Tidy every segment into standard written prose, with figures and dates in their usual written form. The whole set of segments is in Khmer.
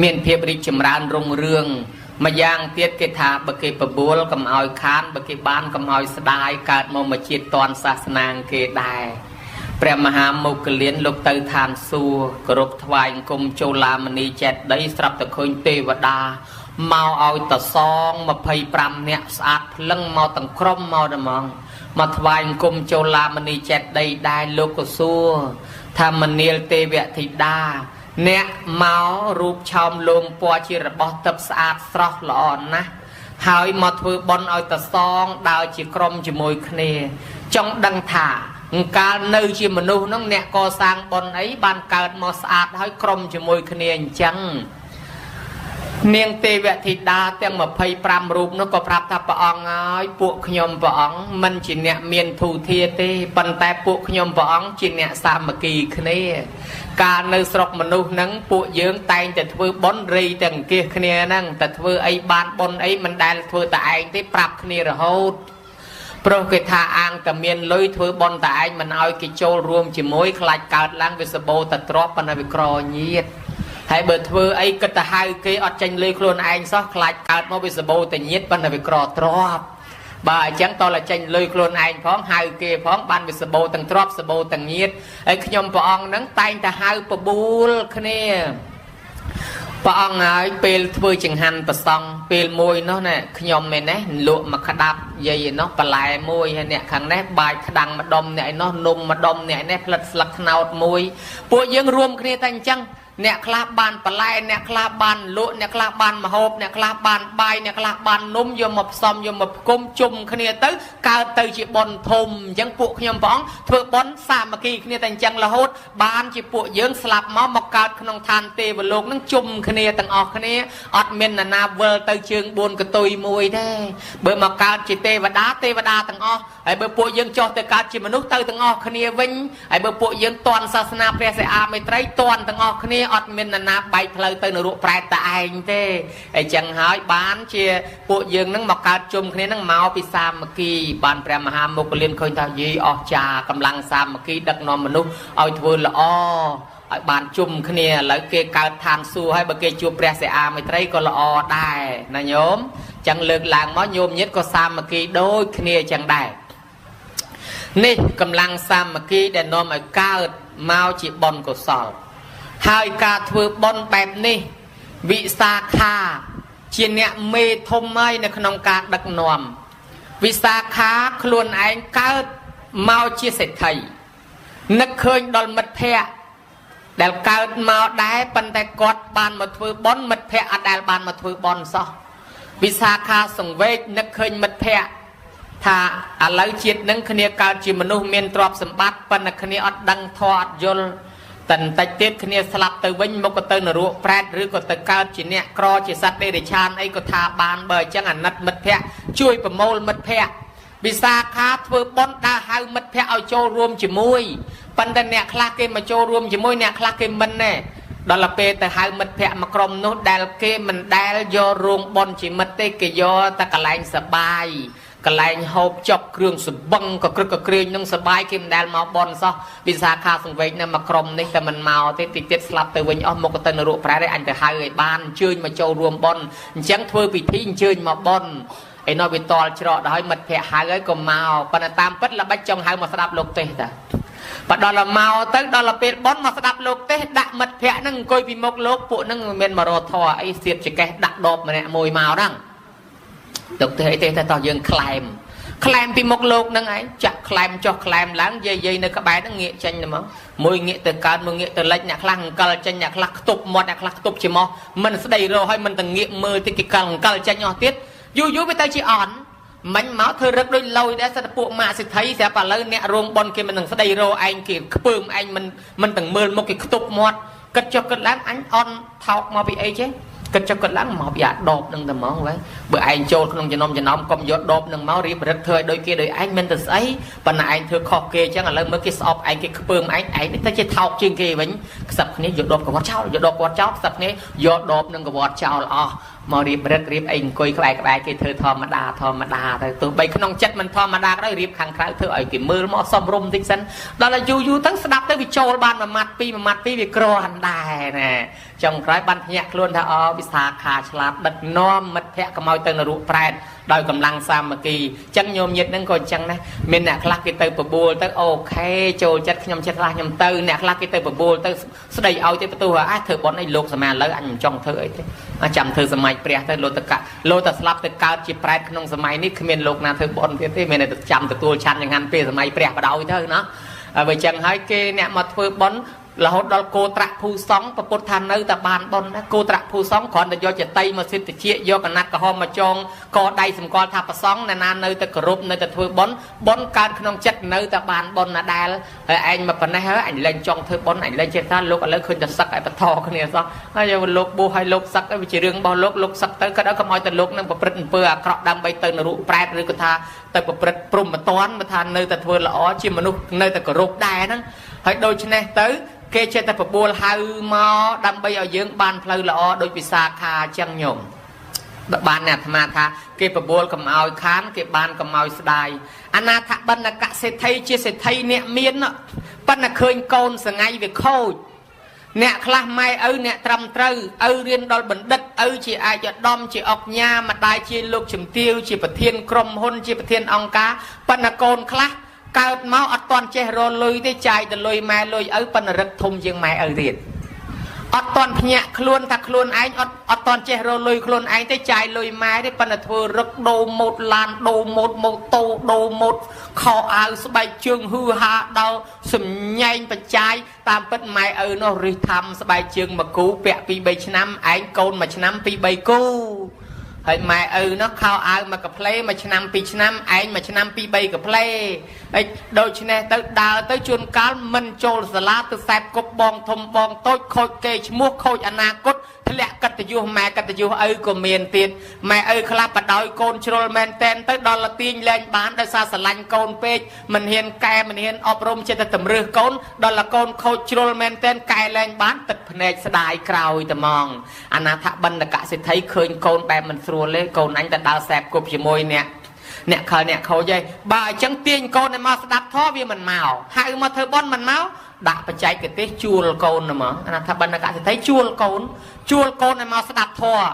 មានភាពរីកចម្រើនរុងរឿងម្យ៉ាងទៀតគេថាបើគេបបួលកុំឲ្យខានបើគេបានកុំឲ្យស្ដាយកើតមកមួយជាតិតន់សាសនាគេដែរព្រះមហាមោគលានលោកទៅឋានសួគ៌គោរពថ្វាយអង្គមចូលឡាមនីចេតិយស្រាប់តែឃើញទេវតាមកឲ្យតសង25នាក់ស្អាតភ្លឹងមកទាំងក្រុមមកតែហ្មងមកថ្វាយអង្គមចូលឡាមនីចេតិយដែរលោកក៏សួរថាមនាលទេវធីតាអ្នកមករូបឆោមលោមពណ៌ជារបស់ទឹកស្អាតស្រស់ល្អណាស់ហើយមកធ្វើបុណ្យឲ្យតសងដើរជាក្រុមជាមួយគ្នាចង់ដឹងថាកាលនៅជាមនុស្សហ្នឹងអ្នកកសាងបុណ្យអីបានកើតមកស្អាតហើយក្រុមជាមួយគ្នាអញ្ចឹងនាងទេវធីតាទាំង25រូបនោះក៏ប្រាប់ថាព្រះអង្គហើយពួកខ្ញុំព្រះអង្គមិនជាអ្នកមានធូធាទេប៉ុន្តែពួកខ្ញុំព្រះអង្គជាអ្នកសាមគ្គីគ្នាកាលនៅស្រុកមនុស្សហ្នឹងពួកយើងតែងតែធ្វើបុណ្យរីតែអង្គាសគ្នាហ្នឹងតែធ្វើអីបានបុណ្យអីមិនដែលធ្វើតែឯងទេប្រាប់គ្នារហូតព្រោះគេថាអាងតែមានលុយធ្វើបុណ្យតែឯងមិនឲ្យគេចូលរួមជាមួយខ្លាចកើតឡើងវាសបោតែទ្របប៉ុន្តែវាក្រញាតហើយបើធ្វើអីគិតទៅហៅគេអត់ចេញលុយខ្លួនឯងសោះខ្លាចកើតមកវាសបោតែញាតប៉ុន្តែវាក្រទ្របបើអញ្ចឹងតើចេញលុយខ្លួនឯងផងហៅគេផងបានវាសបោទាំងទ្របសបោទាំងញាតហើយខ្ញុំព្រះអង្គហ្នឹងតែងតែហៅបបួលគ្នាព្រះអង្គហើយពេលធ្វើចង្ហាន់ប្រសង់ពេលមួយនោះណែខ្ញុំឯនេះលក់មកក្តាប់យាយឯនោះបន្លែមួយហើយអ្នកខាងនេះបាយក្តាំងម្ដុំអ្នកឯនោះនំម្ដុំអ្នកឯនេះផ្លិតស្លឹកត្នោតមួយពួកយើងរួមគ្នាតែអញ្ចឹងអ្នកខ្លះបានបន្លែអ្នកខ្លះបានលក់អ្នកខ្លះបានម្ហូបអ្នកខ្លះបានបាយអ្នកខ្លះបាននំយកមកផ្សំយកមកផ្គុំជុំគ្នាទៅកើតទៅជាបុណ្យធំអញ្ចឹងពួកខ្ញុំព្រះអង្គធ្វើបុណ្យសាមគ្គីគ្នាតែអញ្ចឹងរហូតបានជាពួកយើងស្លាប់មកកើតក្នុងឋានទេវលោកនឹងជុំគ្នាទាំងអស់គ្នាអត់មាននរណាវិលទៅជើង4កតុយមួយទេបើមកកើតជាទេវតាទេវតាទាំងអស់ហើយបើពួកយើងចុះទៅកើតជាមនុស្សទៅទាំងអស់គ្នាវិញហើយបើពួកយើងតន់សាសនាព្រះសិអាមេត្រីតន់ទាំងអស់គ្នាអត់មាននរណាបែកផ្លូវទៅនរកប្រែតតែឯងទេអញ្ចឹងហើយបានជាពួកយើងនឹងមកកើតជុំគ្នានឹងមកពីសាមគ្គីបានព្រះមហាមោគលានឃើញថាយីអស្ចារ្យកម្លាំងសាមគ្គីដឹកនាំមនុស្សឲ្យធ្វើល្អឲ្យបានជុំគ្នាឥឡូវគេកើតឋានសួគ៌ហើយបើគេជួបព្រះសិអាមេត្រីក៏ល្អដែរណាញោមអញ្ចឹងលើកឡើងមកញោមញាតិក៏សាមគ្គីដូចគ្នាអញ្ចឹងដែរនេះកម្លាំងសាមគ្គីដែលនាំឲ្យកើតមកជាបុណ្យកុសលហើយការធ្វើបុណ្យបែបនេះវិសាខាជាអ្នកមេធំហើយនៅក្នុងការដឹកនាំវិសាខាខ្លួនឯងកើតមកជាសេដ្ឋីនឹកឃើញដល់មិត្តភ័ក្តិដែលកើតមកដែរប៉ុន្តែគាត់បានមកធ្វើបុណ្យមិត្តភ័ក្តិអត់ដែលបានមកធ្វើបុណ្យសោះវិសាខាសង្វេគនឹកឃើញមិត្តភ័ក្តិថាឥឡូវជាតិនឹងគ្នាកើតជាមនុស្សមានទ្រព្យសម្បត្តិប៉ុន្តែគ្នាអត់ដឹងធម៌អត់យល់តែបន្តិចទៀតគ្នាស្លាប់ទៅវិញមកក៏ទៅនរកប្រែតឬក៏ទៅកើតជាអ្នកក្រជាសត្វតិរិឆានអីក៏ថាបានបើអញ្ចឹងអាណិតមិត្តភ័ក្តិជួយប្រមូលមិត្តភ័ក្តិវិសាខាធ្វើបុណ្យដើរហៅមិត្តភ័ក្តិឲ្យចូលរួមជាមួយប៉ុន្តែអ្នកខ្លះគេមកចូលរួមជាមួយអ្នកខ្លះគេមិនទេដល់ពេលទៅហៅមិត្តភ័ក្តិមកក្រុមនោះដែលគេមិនដែលយករោងបុណ្យជាមិត្តទេគេយកតែកន្លែងសបាយកន្លែងហូបចុកគ្រឿងសបឹងក៏ក្រឹកក៏គ្រាញនឹងសបាយគេមិនដែលមកបន់សោះវិសាខាសង្វេគនៅមកក្រុមនេះតែមិនមកទេតិចទៀតស្លាប់ទៅវិញអស់មកទៅនរកប្រែទេអញទៅហៅឲ្យបានអញ្ជើញមកចូលរួមបន់អញ្ចឹងធ្វើពិធីអញ្ជើញមកបន់ឯនោះវាតល់ច្រកដល់ហើយមិត្តភ័ក្តិហៅហើយក៏មកប៉ុន្តែតាមពិតល្បិចចង់ហៅមកស្ដាប់លោកទេសតាបើដល់មកទៅដល់ពេលបន់មកស្ដាប់លោកទេសដាក់មិត្តភ័ក្តិនឹងអង្គុយពីមុខលោកពួកនឹងមានមករកធរអីសៀតចកេះដាក់ដបម្នាក់មួយមកហ្នឹងលោកទេសអីទេតែតោះយើងក្លែមក្លែមពីមុខលោកនឹងឯងចាក់ក្លែមចុះក្លែមឡើងយាយនៅក្បែរហ្នឹងងាកចេញទៅមកមួយងាកទៅកើតមួយងាកទៅលិចអ្នកខ្លះអង្កលចេញអ្នកខ្លះខ្ទប់មាត់អ្នកខ្លះខ្ទប់ជាមកមិនស្ដីរកឲ្យមិនទៅងាកមើលតិចគេកលអង្កលចេញអស់ទៀតយូរយូរវាទៅជាអន់មិញមកធ្វើរឹកដូចលយដែរសិតពួកម៉ាក់សិទ្ធិស្រាប់ឥឡូវអ្នករោងប៉ុនគេមិននឹងស្ដីរកឯងគេខ្ពើមឯងមិនទាំងមើលមុខគេខ្ទប់មាត់គិតចុះគិតឡើងអញអន់ថោកមកពីអីចេះគិតចុះគិតឡើងមកពីអាដបនឹងតែហ្មងវ៉េបើឯងចូលក្នុងចំណោមចំណោមកុំយកដបនឹងមករៀបរឹកធ្វើឲ្យដូចគេដូចឯងមិនទៅស្អីប៉ុន្តែឯងធ្វើខុសគេអញ្ចឹងឥឡូវមើលគេស្អប់ឯងគេខ្ពើមឯងឯងនេះទៅជាថោកជាងគេវិញខ្សឹបគ្នាយកដបកវត្តចោលយកដបកវត្តចោលខ្សឹបគ្នាយកដបនឹងកវត្តចោលអស់ មករៀបរឹករៀបអីអង្គុយក្បែរក្បែរគេធ្វើធម្មតាធម្មតាទៅទោះបីក្នុងចិត្តមិនធម្មតាក៏ដោយរៀបខាងក្រៅធ្វើឲ្យគេមើលមកសមរម្យតិចសិនដល់តែយូរយូរទៅស្ដាប់ទៅវាចូលបានមួយម៉ាត់ពីរមួយម៉ាត់ពីរវាគ្រាន់ដែរណាចុងក្រោយបានភ្ញាក់ខ្លួនថាអូវិសាខាឆ្លាតដឹកនាំមិត្តភក្តិកុំឲ្យទៅនរកប្រែតដោយកម្លាំងសាមគ្គីអញ្ចឹងញោមញាតិហ្នឹងក៏អញ្ចឹងដែរមានអ្នកខ្លះគេទៅបបួលទៅអូខេចូលចិត្តខ្ញុំចិត្តខ្លះខ្ញុំទៅអ្នកខ្លះគេទៅបបួលទៅស្ដីឲ្យទេបន្ទោសអាធ្វើបុណ្យអីលោកសមាឥឡូវអញមិនចង់ធ្វើអីទេចាំធ្វើសម័យព្រះទៅលោកតកលោកតែស្លាប់ទៅកើតជាប្រែតក្នុងសម័យនេះគ្មានលោកណាធ្វើបុណ្យទៀតទេមានតែចាំទទួលឆាន់ចង្ហាន់ពេលសម័យព្រះបដ ாய் ទៅណាហើយបើចឹងហើយគេអ្នកមកធ្វើបុណ្យរហូតដល់គោត្រៈភូសង្ឃពុទ្ធថានៅតែបានបុណ្យណាគោត្រៈភូសង្ឃគ្រាន់តែយកចតីមកសិទ្ធិជាយកកណាត់ក្រហមមកចងកដៃសម្គាល់ថាប្រសង្ឃណាណានៅតែគោរពនៅតែធ្វើបុណ្យបុណ្យកើតក្នុងចិត្តនៅតែបានបុណ្យណាដែលហើយឯងមកប៉ុណ្ណេះហើយអញលែងចង់ធ្វើបុណ្យអញលែងចេះថាលោកឥឡូវឃើញតែសឹកឲ្យបន្តគ្នាសោះហើយលោកបួសឲ្យលោកសឹកឲ្យវាជារឿងរបស់លោកលោកសឹកទៅក៏ដល់កុំឲ្យតែលោកនឹងប្រព្រឹត្តអំពើអាក្រក់ដើម្បីទៅនរកប្រែតឬក៏ថាទៅប្រព្រឹត្តព្រហ្មទណ្ឌបើថានៅតែធ្វើល្អជាមនុស្សនៅតែគោរពដែរហ្នឹងហើយដូច្នេះទៅគេចេះតែបបួលហៅមកដើម្បីឲ្យយើងបានផ្លូវល្អដោយវិសាខាអញ្ចឹងញោមបានអាត្មាថាគេបបួលកុំឲ្យខានគេបានកុំឲ្យស្ដាយអនាថបណ្ឌកសេដ្ឋីជាសេដ្ឋីអ្នកមានប៉ុន្តែឃើញកូនសងៃវាខូចអ្នកខ្លះម៉ែឪអ្នកត្រឹមត្រូវឪរៀនដល់បណ្ឌិតឪជាឯកឧត្តមជាអុកញ៉ាម្ដាយជាលោកជំទាវជាប្រធានក្រុមហ៊ុនជាប្រធានអង្គការប៉ុន្តែកូនខ្លះកើតមកអត់ទាន់ចេះរលុយទេចាយទៅលុយម៉ែលុយឪប៉ុន្តែរឹកធំជាងម៉ែឪទៀតអត់ទាន់ភ្ញាក់ខ្លួនថាខ្លួនឯងអត់ទាន់ចេះរលុយខ្លួនឯងទេចាយលុយម៉ែទេប៉ុន្តែធ្វើរឹកដូរម៉ូតឡានដូរម៉ូតម៉ូតូដូរម៉ូតខោអាវស្បែកជើងហ៊ឺហាដល់សំញែងបច្ច័យតាមពិតម៉ែឪនោះរិះធំស្បែកជើងមួយគូពាក់2 3ឆ្នាំឯងកូនមួយឆ្នាំ2 3គូហើយម៉ែឪនោះខោអាវមួយកាផ្លេមួយឆ្នាំ2ឆ្នាំឯងមួយឆ្នាំ2 3កាផ្លេហើយដូច្នេះទៅដើរទៅជួនកាលមិនចូលសាលាទៅសែបគប់បងធំបងតូចខូចគេឈ្មោះខូចអនាគតធ្លាក់កត្តយុសម៉ែកត្តយុសឪក៏មានទៀតម៉ែឪខ្លះបដោយកូនជ្រុលមែនតែនទៅដល់លទាញលែងបានដោយសារស្រឡាញ់កូនពេកមិនហ៊ានកែមិនហ៊ានអប់រំចិត្តតែតម្រើសកូនដល់លកូនខូចជ្រុលមែនតែនកែលែងបានទឹកភ្នែកស្ដាយក្រោយតែហ្មងអនាថបណ្ឌកសេដ្ឋីឃើញកូនបែបមិនស្រួលទេកូនអញទៅដើរសែបគប់ជាមួយអ្នកខលអ្នកខូចហើយបើអញ្ចឹងទាញកូនឲ្យមកស្ដាប់ធម៌វាមិនមកហៅមកធ្វើបុណ្យមិនមកដាក់បច្ចេកទេសជួលកូនហ្មងអនាថបណ្ឌកសេដ្ឋីជួលកូនជួលកូនឲ្យមកស្ដាប់ធម៌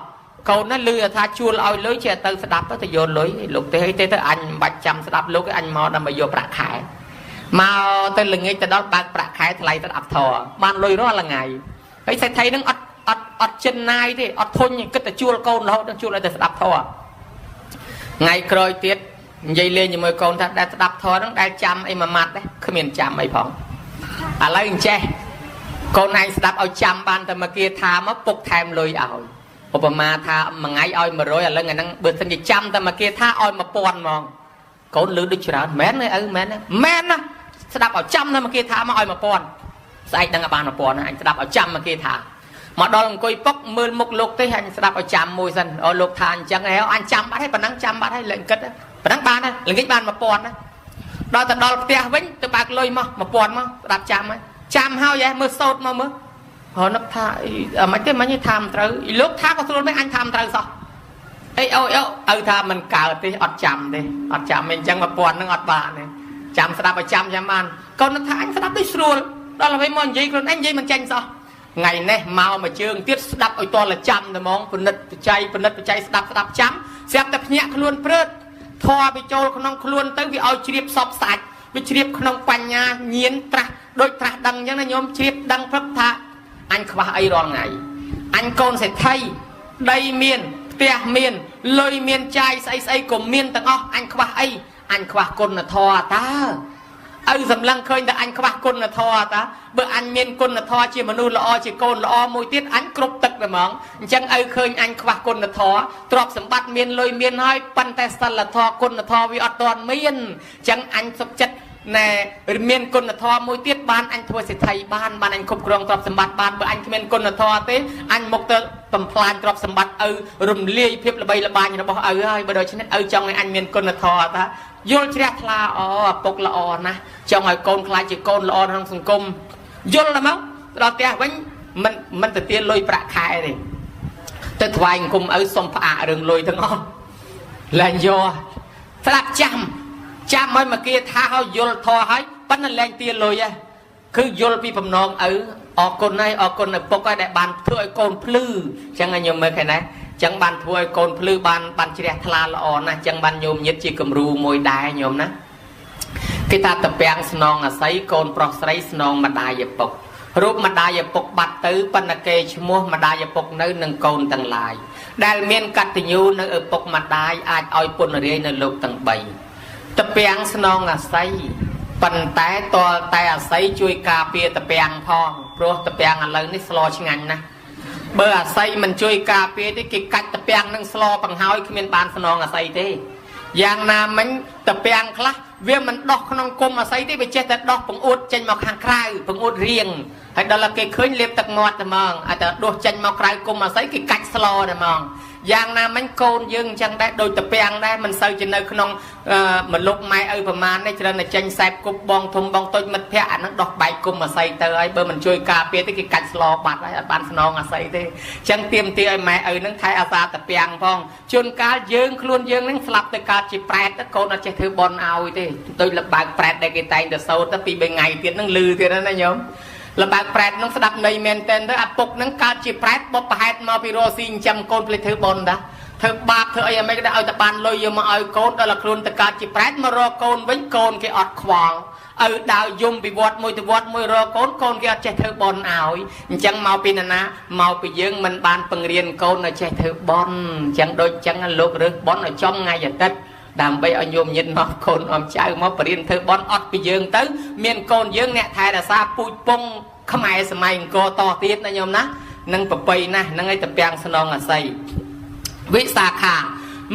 កូនណាលឺថាជួលឲ្យលុយចេះទៅស្ដាប់ទៅយកលុយលោកទេអីទេទៅអញមិនបាច់ចាំស្ដាប់លោកទេអញមកដើម្បីយកប្រាក់ខែមកទៅល្ងាចទៅដល់បើកប្រាក់ខែថ្លៃស្ដាប់ធម៌បានលុយរាល់ថ្ងៃហើយសេដ្ឋីនឹងអត់ចិនណាយទេអត់ធុញគិតតែជួលកូនរហូតដល់ជួលឲ្យតែស្ដាប់ធម៌ថ្ងៃក្រោយទៀតនិយាយលេងជាមួយកូនថាដែលស្ដាប់ធម៌ហ្នឹងដែលចាំអីមួយម៉ាត់ទេគ្មានចាំអីផងឥឡូវអញ្ចេះកូនឯងស្ដាប់ឲ្យចាំបានតែមកគាថាមកពុកថែមលុយឲ្យឧបមាថាមួយថ្ងៃឲ្យ100ឥឡូវថ្ងៃហ្នឹងបើសិនជាចាំតែមកគាថាឲ្យ1000ហ្មងកូនលឺដូចច្រើនមែនទេឪមែនទេមែនណាស្ដាប់ឲ្យចាំតែមកគាថាមកឲ្យ1000ស្អែកដឹងឲ្យបាន1000ណាអញស្ដាប់ឲ្យចាំមកគាថាមកដល់អង្គុយពុកមើលមុខលោកទេអញស្ដាប់ឲ្យចាំមួយសិនអូលោកថាអញ្ចឹងហ៎អញចាំបាត់ហើយប៉ុណ្ណឹងចាំបាត់ហើយលែងគិតប៉ុណ្ណឹងបានហើយល្ងាចបាន1000ណាដល់ទៅដល់ផ្ទះវិញទៅបើកលុយមក1000មកស្ដាប់ចាំហើយចាំហើយហ៎មើលសោតមកមើលរនឹកថាមិនទេមិញថាមិនត្រូវលោកថាក៏ស្រួលមិនអញថាមិនត្រូវសោះអីអូឪថាមិនកើតទេអត់ចាំទេអត់ចាំអញ្ចឹង1000ហ្នឹងអត់បានទេចាំស្ដាប់ឲ្យចាំចាំបានកូនថាអញស្ដាប់ដូចស្រួលដល់ហើយមកនិយាយខ្លួនឯងនិយាយមិនចាញ់សោះថ្ងៃនេះមកមួយជើងទៀតស្ដាប់ឲ្យតលចាំតែហ្មងពិនិត្យបច្ច័យពិនិត្យបច្ច័យស្ដាប់ស្ដាប់ចាំស្រាប់តែភ្ញាក់ខ្លួនព្រឺតធម៌វាចូលក្នុងខ្លួនទៅវាឲ្យជ្រាបសពសាច់វាជ្រាបក្នុងបញ្ញាញាណត្រាស់ដូចត្រាស់ដឹងអញ្ចឹងណាញោមជ្រាបដឹងព្រឹកថាអញខ្វះអីរាល់ថ្ងៃអញកូនសេដ្ឋីដីមានផ្ទះមានលុយមានចាយស្អីស្អីក៏មានទាំងអស់អញខ្វះអីអញខ្វះគុណធម៌តើឪសម្លឹងឃើញតែអញខ្វះគុណធម៌តាបើអញមានគុណធម៌ជាមនុស្សល្អជាកូនល្អមួយទៀតអញគ្រប់ទឹកតែហ្មងអញ្ចឹងឪឃើញអញខ្វះគុណធម៌ទ្រព្យសម្បត្តិមានលុយមានហើយប៉ុន្តែសិលធម៌គុណធម៌វាអត់ទាន់មានអញ្ចឹងអញសុខចិត្តណែមានគុណធម៌មួយទៀតបានអញធ្វើសេដ្ឋីបានបានអញគ្រប់គ្រងទ្រព្យសម្បត្តិបានបើអញគ្មានគុណធម៌ទេអញមកទៅបំផ្លាញទ្រព្យសម្បត្តិឪរំលាយភាពល្បីល្បាញរបស់ឪហើយបើដូច្នេះឪចង់ឲ្យអញមានគុណធម៌តាយល់ជ្រះថ្លាអូឪពុកល្អណាស់ចង់ឲ្យកូនខ្លាចជាកូនល្អក្នុងសង្គមយល់ដល់មកដល់ផ្ទះវិញមិនទៅទាលុយប្រាក់ខែទេ ទៅថ្វាយអង្គមឪសុំផ្អាករឿងលុយទាំងអស់លែងយកស្ដាប់ចាំចាំឲ្យមកគាថាឲ្យយល់ធေါ်ហើយប៉ុន្តែលែងទាលុយហ៎គឺយល់ពីបំណងឪអរគុណហើយអរគុណឪពុកហើយដែលបានធ្វើឲ្យកូនភ្លឺអញ្ចឹងឲ្យញោមមើលឃើញណាអញ្ចឹងបានធ្វើឲ្យកូនភ្លឺបានបានជ្រះថ្លាល្អណាស់អញ្ចឹងបានញោមញាតជាគំរូមួយដែរញោមណាគេថាតពាំងស្នងអាស័យកូនប្រុសស្រីស្នងម្ដាយឪពុករូបម្ដាយឪពុកបាត់ទៅប៉ុន្តែគេឈ្មោះម្ដាយឪពុកនៅនឹងកូនទាំងឡាយដែលមានកតញ្ញូនៅឪពុកម្ដាយអាចឲ្យពុនរាយនៅលោកទាំង3តពាំងស្នងអាស័យប៉ុន្តែតលតែអាស័យជួយការពារតពាំងផងព្រោះតពាំងឥឡូវនេះស្លឆ្ងាញ់ណាស់បើអាស័យមិនជួយការពារទេគេកាច់តពាំងនឹងស្លបង្ហើយគ្មានបានស្នងអាស័យទេយ៉ាងណាមិញតពាំងខ្លះវាមិនដោះក្នុងគុំអាស័យទេវាចេះតែដោះបង្អួតចេញមកខាងក្រៅបង្អួតរៀងហើយដល់គេឃើញលេបទឹកមាត់តែហ្មងឲ្យតែដោះចេញមកក្រៅគុំអាស័យគេកាច់ស្លតែហ្មងយ៉ាងណាមិញកូនយើងអញ្ចឹងដែរដូចតពាំងដែរមិនសូវជានៅក្នុងមលុបម៉ែឪប្រមាណនេះច្រើនតែចេញសែបគប់បងធំបងតូចមិត្តភ័ក្តិអានឹងដោះបែកគុំអាស័យទៅហើយបើមិនជួយការពារទេគេកាច់ស្លបាត់ហើយអត់បានស្នងអាស័យទេអញ្ចឹងទៀមទាឲ្យម៉ែឪនឹងថែអាសាតពាំងផងជួនកាលយើងខ្លួនយើងនឹងស្លាប់ទៅកើតជាប្រែតកូនអត់ចេះធ្វើបន់ឲ្យទេដូចលបើកប្រែតដែលគេតែងទៅសូត្រទៅពី3ថ្ងៃទៀតនឹងលឺទៀតណាញោមលបើកប្រែតនឹងស្ដាប់ន័យមែនទែនទៅអាពុកនឹងកើតជាប្រែតបុព្វហេតុមកពីរស់ស៊ីចិញ្ចឹមកូនភ្លេចធ្វើបន់តាធ្វើបាបធ្វើអីអាម៉េចក៏ឲ្យតែបានលុយយកមកឲ្យកូនដល់ខ្លួនទៅកើតជាប្រែតមករកកូនវិញកូនគេអត់ខ្វល់ឪដើរយំពីវត្តមួយទៅវត្តមួយរកកូនកូនគេអត់ចេះធ្វើបន់ឲ្យអញ្ចឹងមកពីណាណាមកពីយើងមិនបានបង្រៀនកូនឲ្យចេះធ្វើបន់អញ្ចឹងដូចអញ្ចឹងលោករើសបន់ឲ្យចំថ្ងៃអាទិត្យដើម្បីឲ្យញោមញាតមកកូនអមចៅមកបរៀនធ្វើបន់អត់ពីយើងទៅមានកូនយើងអ្នកថែរក្សាពូជពងខ្មែរសម័យអង្គរតទៀតណាញោមណានឹងប្របីណាស់នឹងឲ្យតពាំងស្នងអាស័យវិសាខា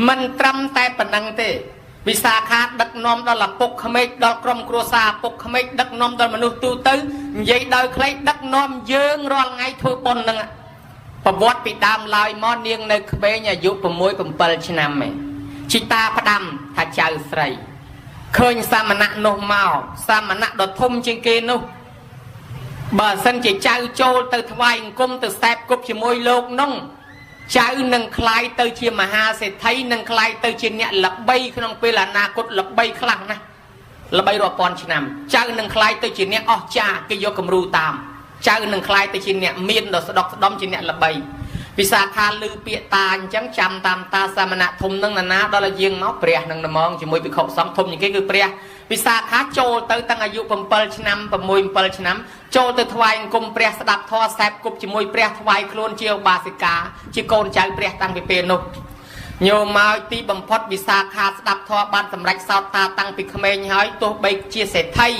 មិនត្រឹមតែប៉ុណ្្នឹងទេវិសាខាដឹកនាំដល់ឪពុកក្មេកដល់ក្រុមគ្រួសារឪពុកក្មេកដឹកនាំដល់មនុស្សទូទៅនិយាយដោយខ្លីដឹកនាំយើងរាល់ថ្ងៃធ្វើបុណ្យនឹងប្រវត្តិពីដើមឡើយមកនាងនៅក្មេងអាយុ6 7ឆ្នាំឯងជីតាផ្ដាំថាចៅស្រីឃើញសាមណៈនោះមកសាមណៈដ៏ធំជាងគេនោះបើសិនជាចៅចូលទៅថ្វាយអង្គមទៅសែបគប់ជាមួយលោកនោះចៅនឹងក្លាយទៅជាមហាសេដ្ឋីនឹងក្លាយទៅជាអ្នកល្បីក្នុងពេលអនាគតល្បីខ្លាំងណាស់ល្បីរាប់ពាន់ឆ្នាំចៅនឹងក្លាយទៅជាអ្នកអស្ចារ្យគេយកគំរូតាមចៅនឹងក្លាយទៅជាអ្នកមានដ៏ស្ដុកស្ដំជាអ្នកល្បីវិសាខាលឺពាក្យតាអញ្ចឹងចាំតាមតាសាមណៈធំនឹងណាណាដល់ឲ្យយាងមកព្រះនឹងហ្មងជាមួយភិក្ខុសង្ឃធំជាងគេគឺព្រះវិសាខាចូលទៅតាំងអាយុ7ឆ្នាំ6 7ឆ្នាំចូលទៅថ្វាយអង្គមព្រះស្ដាប់ធម៌សែបគប់ជាមួយព្រះថ្វាយខ្លួនជាឧបាសិកាជាកូនចៅព្រះតាំងពីពេលនោះញោមមកទីបំផុតវិសាខាស្ដាប់ធម៌បានសម្រេចសោតតាតាំងពីក្មេងហើយទោះបីជាសេដ្ឋី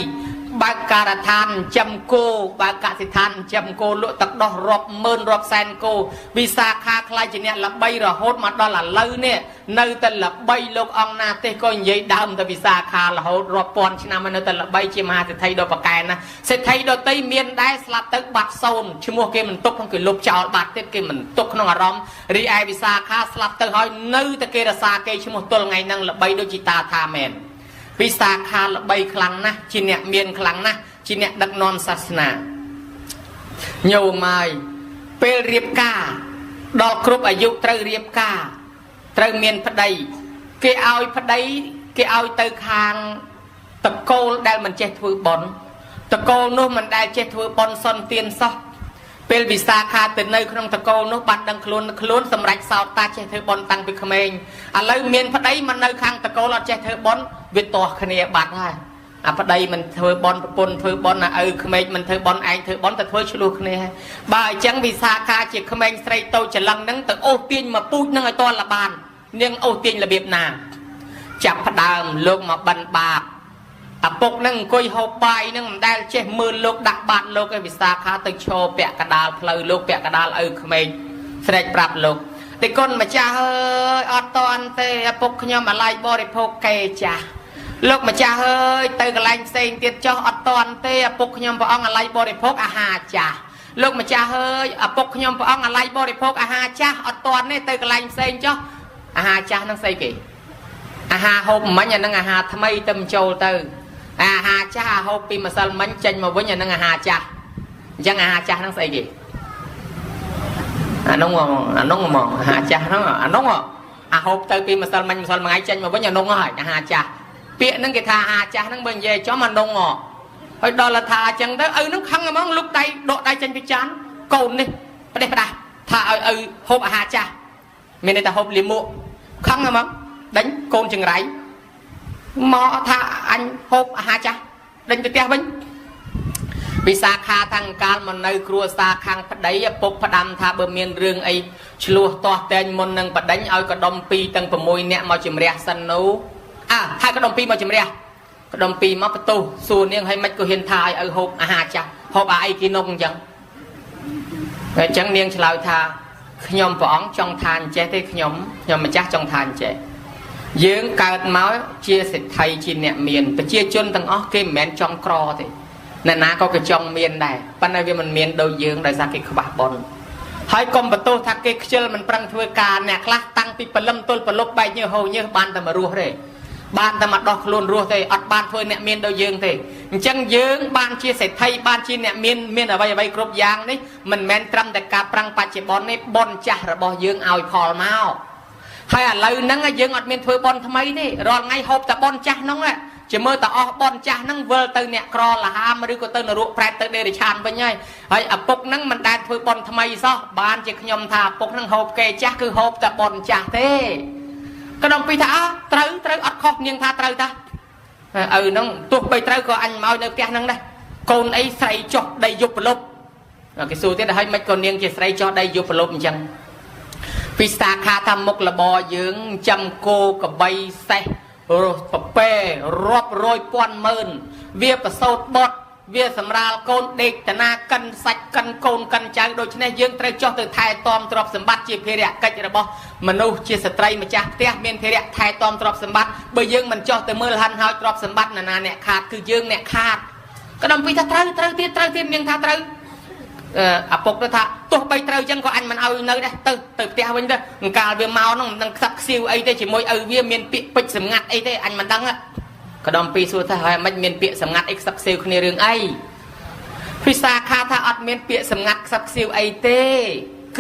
បើកការដ្ឋានចិញ្ចឹមគោបើកកសិដ្ឋានចិញ្ចឹមគោលក់ទឹកដោះរាប់ម៉ឺនរាប់សែនគោវិសាខាក្លាយជាអ្នកល្បីរហូតមកដល់ឥឡូវនេះនៅតែល្បីលោកអង្គណាទេសក៏និយាយដើមតែវិសាខារហូតរាប់ពាន់ឆ្នាំនៅតែល្បីជាមហាសេដ្ឋីដ៏ប្រកែណាសេដ្ឋីដតីមានដែរស្លាប់ទៅបាត់សូន្យឈ្មោះគេមិនទុកគេលុបចោលបាត់ទៀតគេមិនទុកក្នុងអារម្មណ៍រីឯវិសាខាស្លាប់ទៅហើយនៅតែគេរក្សាគេឈ្មោះទល់ថ្ងៃហ្នឹងល្បីដូចជីតាថាមែនវិសាខាល្បីខ្លាំងណាស់ជាអ្នកមានខ្លាំងណាស់ជាអ្នកដឹកនាំសាសនាញោមហើយពេលរៀបការដល់គ្រប់អាយុត្រូវរៀបការត្រូវមានប្តីគេឲ្យប្តីគេឲ្យទៅខាងតកូលដែលមិនចេះធ្វើបុណ្យតកូលនោះមិនដែលចេះធ្វើបុណ្យសុនទានសោះពេលវិសាខាទៅនៅក្នុងតកូលនោះបានដឹងខ្លួនខ្លួនសម្រេចសោតតាចេះធ្វើបុណ្យតាំងពីក្មេងឥឡូវមានប្តីមកនៅខាងតកូលអត់ចេះធ្វើបុណ្យវាទាស់គ្នាបាត់ហើយអាប្តីមិនធ្វើបុណ្យប្រពន្ធធ្វើបុណ្យអាឪក្មេកមិនធ្វើបុណ្យឯងធ្វើបុណ្យទៅធ្វើឆ្លោះគ្នាបើអញ្ចឹងវិសាខាជាក្មេងស្រីតូចច្រឡឹងហ្នឹងទៅអូសទាញមកពូជហ្នឹងឲ្យតលបាននាងអូសទាញរបៀបណាចាប់ផ្ដើមលោកមកបិណ្ឌបាបឪពុកនឹងអង្គុយហូបបាយនឹងមិនដែលចេះមើលលោកដាក់បាតលោកឯវិសាខាទៅឈរពាក់កដាលផ្លូវលោកពាក់កដាលឪក្មេកស្រែកប្រាប់លោកតិគុណម្ចាស់អើយអត់តន់ទេឪពុកខ្ញុំអាល័យបរិភោគគេចាស់លោកម្ចាស់អើយទៅកន្លែងផ្សេងទៀតចុះអត់តន់ទេឪពុកខ្ញុំព្រះអង្គអាល័យបរិភោគអាហារចាស់លោកម្ចាស់អើយឪពុកខ្ញុំព្រះអង្គអាល័យបរិភោគអាហារចាស់អត់តន់ទេទៅកន្លែងផ្សេងចុះអាហារចាស់ហ្នឹងស្អីគេអាហារហូបមិញអាហ្នឹងអាហារថ្មីទៅចូលទៅអាហារចាស់ហូបពីម្សិលមិញចេញមកវិញអានឹងអាហារចាស់អញ្ចឹងអាហារចាស់ហ្នឹងស្អីគេ អានោះអានោះហ្មងអាហារចាស់ហ្នឹងអានោះអាហូបទៅពីម្សិលមិញម្សិលមួយថ្ងៃចេញមកវិញអានោះហើយអាហារចាស់ពាក្យហ្នឹងគេថាអាហារចាស់ហ្នឹងបើនិយាយចំអានោះហើយដល់ថាអញ្ចឹងទៅឪហ្នឹងខឹងហ្មងលុកដៃដកដៃចេញពីចានកូននេះផ្ដេសផ្ដាស់ថាឲ្យឪហូបអាហារចាស់មានន័យថាហូបលាមកខឹងហ្មងដេញកូនចង្រៃមកថាអញហូបអាហារចាស់ដេញទៅផ្ទះវិញវិសាខាតាំងកាលមកនៅគ្រួសារខាងប្តីឪពុកផ្ដាំថាបើមានរឿងអីឆ្លោះទាស់តែងមុននឹងប្តេញឲ្យកដុំ2ទាំង6នាក់មកជំរះសិននោះអើហើយកដុំ2មកជំរះកដុំ2មកបន្ទោសសួរនាងឲ្យមិនក៏ហ៊ានថាឲ្យឪហូបអាហារចាស់ហូបអាអីគេនុកអញ្ចឹងតែអញ្ចឹងនាងឆ្លើយថាខ្ញុំព្រះអង្គចង់ថាអញ្ចេះទេខ្ញុំម្ចាស់ចង់ថាអញ្ចេះយើងកើតមកជាសេដ្ឋីជាអ្នកមានប្រជាជនទាំងអស់គេមិនមែនចង់ក្រទេអ្នកណាក៏គេចង់មានដែរប៉ុន្តែវាមិនមានដូចយើងដោយសារគេខ្វះបុណ្យហើយកុំបន្ទោសថាគេខ្ជិលមិនប្រឹងធ្វើការអ្នកខ្លះតាំងពីព្រលឹមទល់ព្រលប់បែកញើសហូរញើសបានតែមករស់ទេបានតែមកដោះខ្លួនរស់ទេអត់បានធ្វើអ្នកមានដូចយើងទេអញ្ចឹងយើងបានជាសេដ្ឋីបានជាអ្នកមានមានអ្វីអ្វីគ្រប់យ៉ាងនេះមិនមែនត្រឹមតែការប្រឹងបច្ចុប្បន្ននេះបុណ្យចាស់របស់យើងឲ្យផលមកហើយឥឡូវហ្នឹងយើងអត់មានធ្វើបុណ្យថ្មីទេរាល់ថ្ងៃហូបតែបុណ្យចាស់ហ្នឹងជាមើលតែអស់បុណ្យចាស់ហ្នឹងវិលទៅអ្នកក្រលហាមឬក៏ទៅនរកប្រែតទៅដេរិឆានវិញហើយហើយឪពុកហ្នឹងមិនដែលធ្វើបុណ្យថ្មីសោះបានជាខ្ញុំថាឪពុកហ្នឹងហូបគេចាស់គឺហូបតែបុណ្យចាស់ទេក៏ដល់ពីថាអើត្រូវត្រូវអត់ខុសនាងថាត្រូវតាឪហ្នឹងទោះបីត្រូវក៏អញមកនៅផ្ទះហ្នឹងដែរកូនអីស្រីចុះដីយប់ប្រលប់គេសួរទៀតហើយមិនក៏នាងជាស្រីចុះដីយប់ប្រលប់អញ្ចឹងពិសាខាថាមុខរបរយើងចាំគោកបីសេះរស់ប្រពែរាប់រយពាន់ម៉ឺនវាប្រសូតបុតវាសម្រាលកូនដេកតាណាកិនសាច់កិនកូនកិនចៅដូច្នេះយើងត្រូវចុះទៅថែទាំទ្រព្យសម្បត្តិជាភារកិច្ចរបស់មនុស្សជាស្ត្រីម្ចាស់ផ្ទះមានភារៈថែទាំទ្រព្យសម្បត្តិបើយើងមិនចុះទៅមើលហាន់ហើយទ្រព្យសម្បត្តិណានាអ្នកខាតគឺយើងអ្នកខាតក៏ដល់ពីថាត្រូវត្រូវទៀតត្រូវទៀតនាងថាត្រូវឪពុកទៅថាទោះបីត្រូវចឹងក៏អញមិនឲ្យនៅដែរទៅទៅផ្ទះវិញទៅអង្កាលវាមកហ្នឹងមិនដឹងខ្សឹបខ្សៀវអីទេជាមួយឪវាមានពាក្យពេចន៍សម្ងាត់អីទេអញមិនដឹងក៏ដល់ពីសួរថាហើយមិនមានពាក្យសម្ងាត់អីខ្សឹបខ្សៀវគ្នារឿងអីពិសាខាថាអត់មានពាក្យសម្ងាត់ខ្សឹបខ្សៀវអីទេ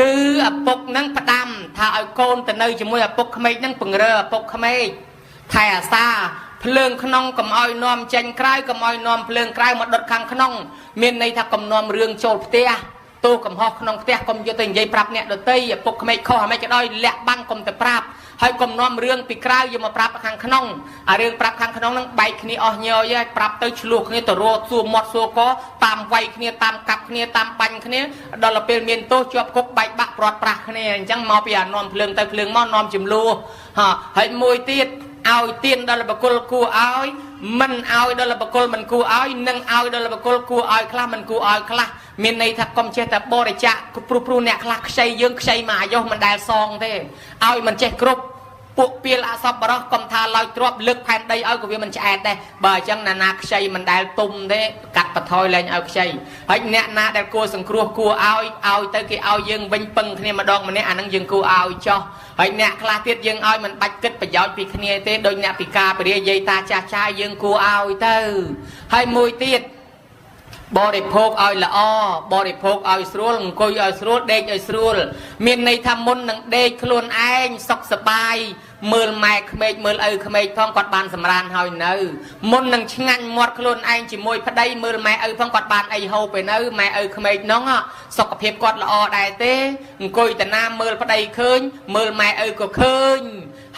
គឺឪពុកហ្នឹងផ្ដាំថាឲ្យកូនទៅនៅជាមួយឪពុកក្មេកហ្នឹងពង្រើឪពុកក្មេកថែអាសាភ្លើងក្នុងកុំឲ្យនាំចេញក្រៅកុំឲ្យនាំភ្លើងក្រៅមកដុតខាងក្នុងមានន័យថាកុំនាំរឿងចូលផ្ទះទោះកំហុសក្នុងផ្ទះកុំយកទៅនិយាយប្រាប់អ្នកដទៃឪពុកក្មេកខុសអាម៉េចក៏ដោយលាក់បាំងកុំទៅប្រាប់ហើយកុំនាំរឿងពីក្រៅយកមកប្រាប់ខាងក្នុងអារឿងប្រាប់ខាងក្នុងហ្នឹងបែកគ្នាអស់ញយហើយប្រាប់ទៅឆ្លោះគ្នាទៅរកសួរមាត់សួរកតាមវាយគ្នាតាមកាប់គ្នាតាមបាញ់គ្នាដល់ទៅពេលមានទោសជាប់គុកបែកបាក់ព្រាត់ប្រាសគ្នាអញ្ចឹងមកពីអានាំភ្លើងទៅភ្លើងមកនាំចំនួនហើយមួយទៀតឲ្យទៀនដល់បុគ្គលគួរឲ្យមិនឲ្យដល់បុគ្គលមិនគួរឲ្យនិងឲ្យដល់បុគ្គលគួរឲ្យខ្លះមិនគួរឲ្យខ្លះមានន័យថាកុំចេះតែបរិច្ចាគព្រោះអ្នកខ្លះខ្ចីយើងខ្ចីមកអាយុមិនដែលសងទេឲ្យមិនចេះគ្រប់ពួកពីលអសប្បុរសកុំថាឡើយទ្របលើកផែនដីឲ្យក៏វាមិនឆ្អែតដែរបើអញ្ចឹងណានាខ្ចីមិនដែលទុំទេកាត់បន្ថយលែងឲ្យខ្ចីហើយអ្នកណាដែលគួរសង្គ្រោះគួរឲ្យឲ្យទៅគេឲ្យយើងវិញពឹងគ្នាម្ដងម្នាក់អានឹងយើងគួរឲ្យចោះហើយអ្នកខ្លះទៀតយើងឲ្យមិនបាច់គិតប្រយោជន៍ពីគ្នាទេដូចអ្នកពិការពរាយាយតាចាស់ចាយយើងគួរឲ្យទៅហើយមួយទៀតបរិភោគឲ្យល្អបរិភោគឲ្យស្រួលអង្គុយឲ្យស្រួលដេកឲ្យស្រួលមានន័យថាមុននឹងដេកខ្លួនឯងសុខសប្បាយមើលម៉ែក្មេកមើលឪក្មេកផងគាត់បានសម្រានហើយនៅមុននឹងឆ្ងាញ់មាត់ខ្លួនឯងជាមួយប្តីមើលម៉ែឪផងគាត់បានអីហូបទៅនៅម៉ែឪក្មេកនោះសុខភាពគាត់ល្អដែរទេអង្គុយតាណាមើលប្តីឃើញមើលម៉ែឪក៏ឃើញ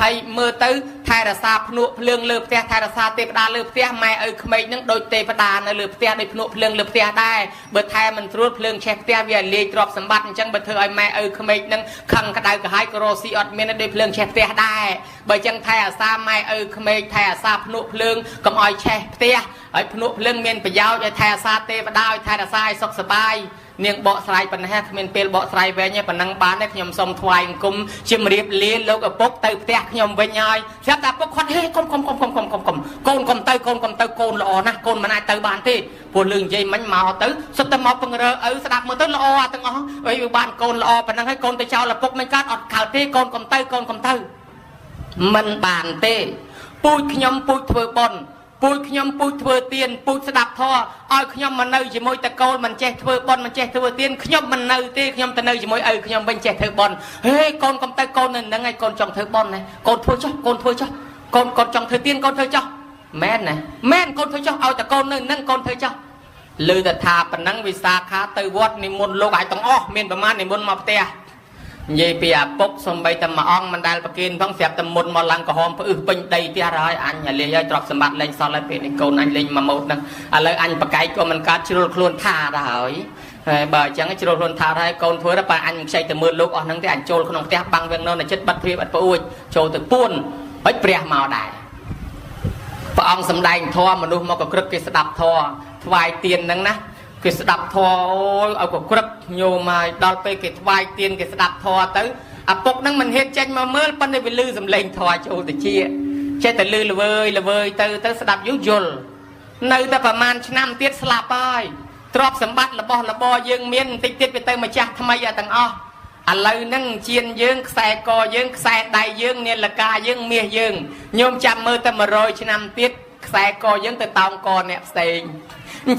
ហើយមើលទៅថែរក្សាភ្នក់ភ្លើងលើផ្ទះថែរក្សាទេវតាលើផ្ទះម៉ែឪក្មេកនឹងដូចទេវតានៅលើផ្ទះដូចភ្នក់ភ្លើងលើផ្ទះដែរបើថែមិនស្រួលភ្លើងឆេះផ្ទះវាលាយទ្រព្យសម្បត្តិអញ្ចឹងបើធ្វើឲ្យម៉ែឪក្មេកនឹងខឹងក្តៅក្រហាយក៏រកស៊ីអត់មានដូចភ្លើងឆេះផ្ទះដែរបើចឹងថែអាសាម៉ែឪក្មេកថែអាសាភ្នក់ភ្លើងកុំឲ្យឆេះផ្ទះហើយភ្នក់ភ្លើងមានប្រយោជន៍ឲ្យថែអាសាទេវតាឲ្យថែរក្សាឲ្យសុខសប្បាយនាងបកស្រាយប៉ុណ្ណេះគ្មានពេលបកស្រាយវែងទេប៉ុណ្ណឹងបានទេខ្ញុំសូមថ្វាយអង្គមជំរាបលាលោកឪពុកទៅផ្ទះខ្ញុំវិញហើយស្រាប់តែឪពុកគាត់ហេកុំកុំកុំកុំកុំកុំកុំកូនកុំទៅកូនកុំទៅកូនល្អណាស់កូនមិនអាចទៅបានទេព្រោះលឺនិយាយមិញមកទៅសុទ្ធតែមកពង្រើឪស្ដាប់មើលទៅល្អអាទាំងអស់អីវាបានកូនល្អប៉ុណ្ណឹងហើយកូនទៅចោលឪពុកមិនកើតអត់កើតទេកូនកុំទៅកូនកុំទៅមិនបានទេពូជខ្ញុំពូជធ្វើបុណ្យ ពូជខ្ញុំពូជធ្វើទានពូជស្ដាប់ធម៌ឲ្យខ្ញុំមកនៅជាមួយតកូលមិនចេះធ្វើបុណ្យមិនចេះធ្វើទានខ្ញុំមិននៅទេខ្ញុំទៅនៅជាមួយឪខ្ញុំវិញចេះធ្វើបុណ្យហេកូនកុំទៅកូននៅនឹងហើយកូនចង់ធ្វើបុណ្យណាកូនធ្វើចុះកូនធ្វើចុះកូនកូនចង់ធ្វើទានកូនធ្វើចុះមែនណាមែនកូនធ្វើចុះឲ្យតកូននៅនឹងកូនធ្វើចុះលើតថាប៉ុណ្ណឹងវិសាខាទៅវត្តនិមន្តលោកឲ្យទាំងអស់មានប្រមាណនិមន្តមកផ្ទះនិយាយពីអាពុកសំបីតែមួយអង្គមិនដែលប្រគេនផងស្រាប់តែមុនមកឡើងក្រហមផ្អឹសពេញដីផ្ទះហើយអញអាលះហើយទ្រព្យសម្បត្តិលែងសល់ហើយពេលនេះកូនអញលែងមួយម៉ូតហ្នឹងឥឡូវអញប្រកែកក៏មិនកើតជ្រុលខ្លួនថាដែរហើយហើយបើអញ្ចឹងជ្រុលខ្លួនថាហើយកូនធ្វើទៅបើអញមិនខ្ចីទៅមើលលោកអស់ហ្នឹងទេអញចូលក្នុងផ្ទះបាំងវាងនៅចិត្តបិទទ្វារបិទប្អួចចូលទៅពួនហើយព្រះមកដែរព្រះអង្គសំដែងធម៌មនុស្សមកកក្រឹកគេស្ដាប់ធម៌ថ្វាយទានហ្នឹងណាគេស្ដាប់ធម៌អូយឲ្យកក្រឹកញោមហើយដល់ពេលគេថ្វាយទានគេស្ដាប់ធម៌ទៅឪពុកហ្នឹងមិនហ៊ានចេញមកមើលប៉ុន្តែវាលឺសំឡេងធម៌ចូលទៅជាចេះតែលឺល្វើយល្វើយទៅទៅស្ដាប់យូរយល់នៅតែប្រហែលឆ្នាំទៀតស្លាប់ហើយទ្រព្យសម្បត្តិរបស់របរយើងមានបន្តិចទៀតវាទៅម្ចាស់ថ្មីទាំងអស់ឥឡូវហ្នឹងជៀនយើងខ្សែកយើងខ្សែដៃយើងនាឡិកាយើងមាសយើងញោមចាំមើលតែ100ឆ្នាំទៀតខ្សែកយើងទៅតោងកអ្នកផ្សេង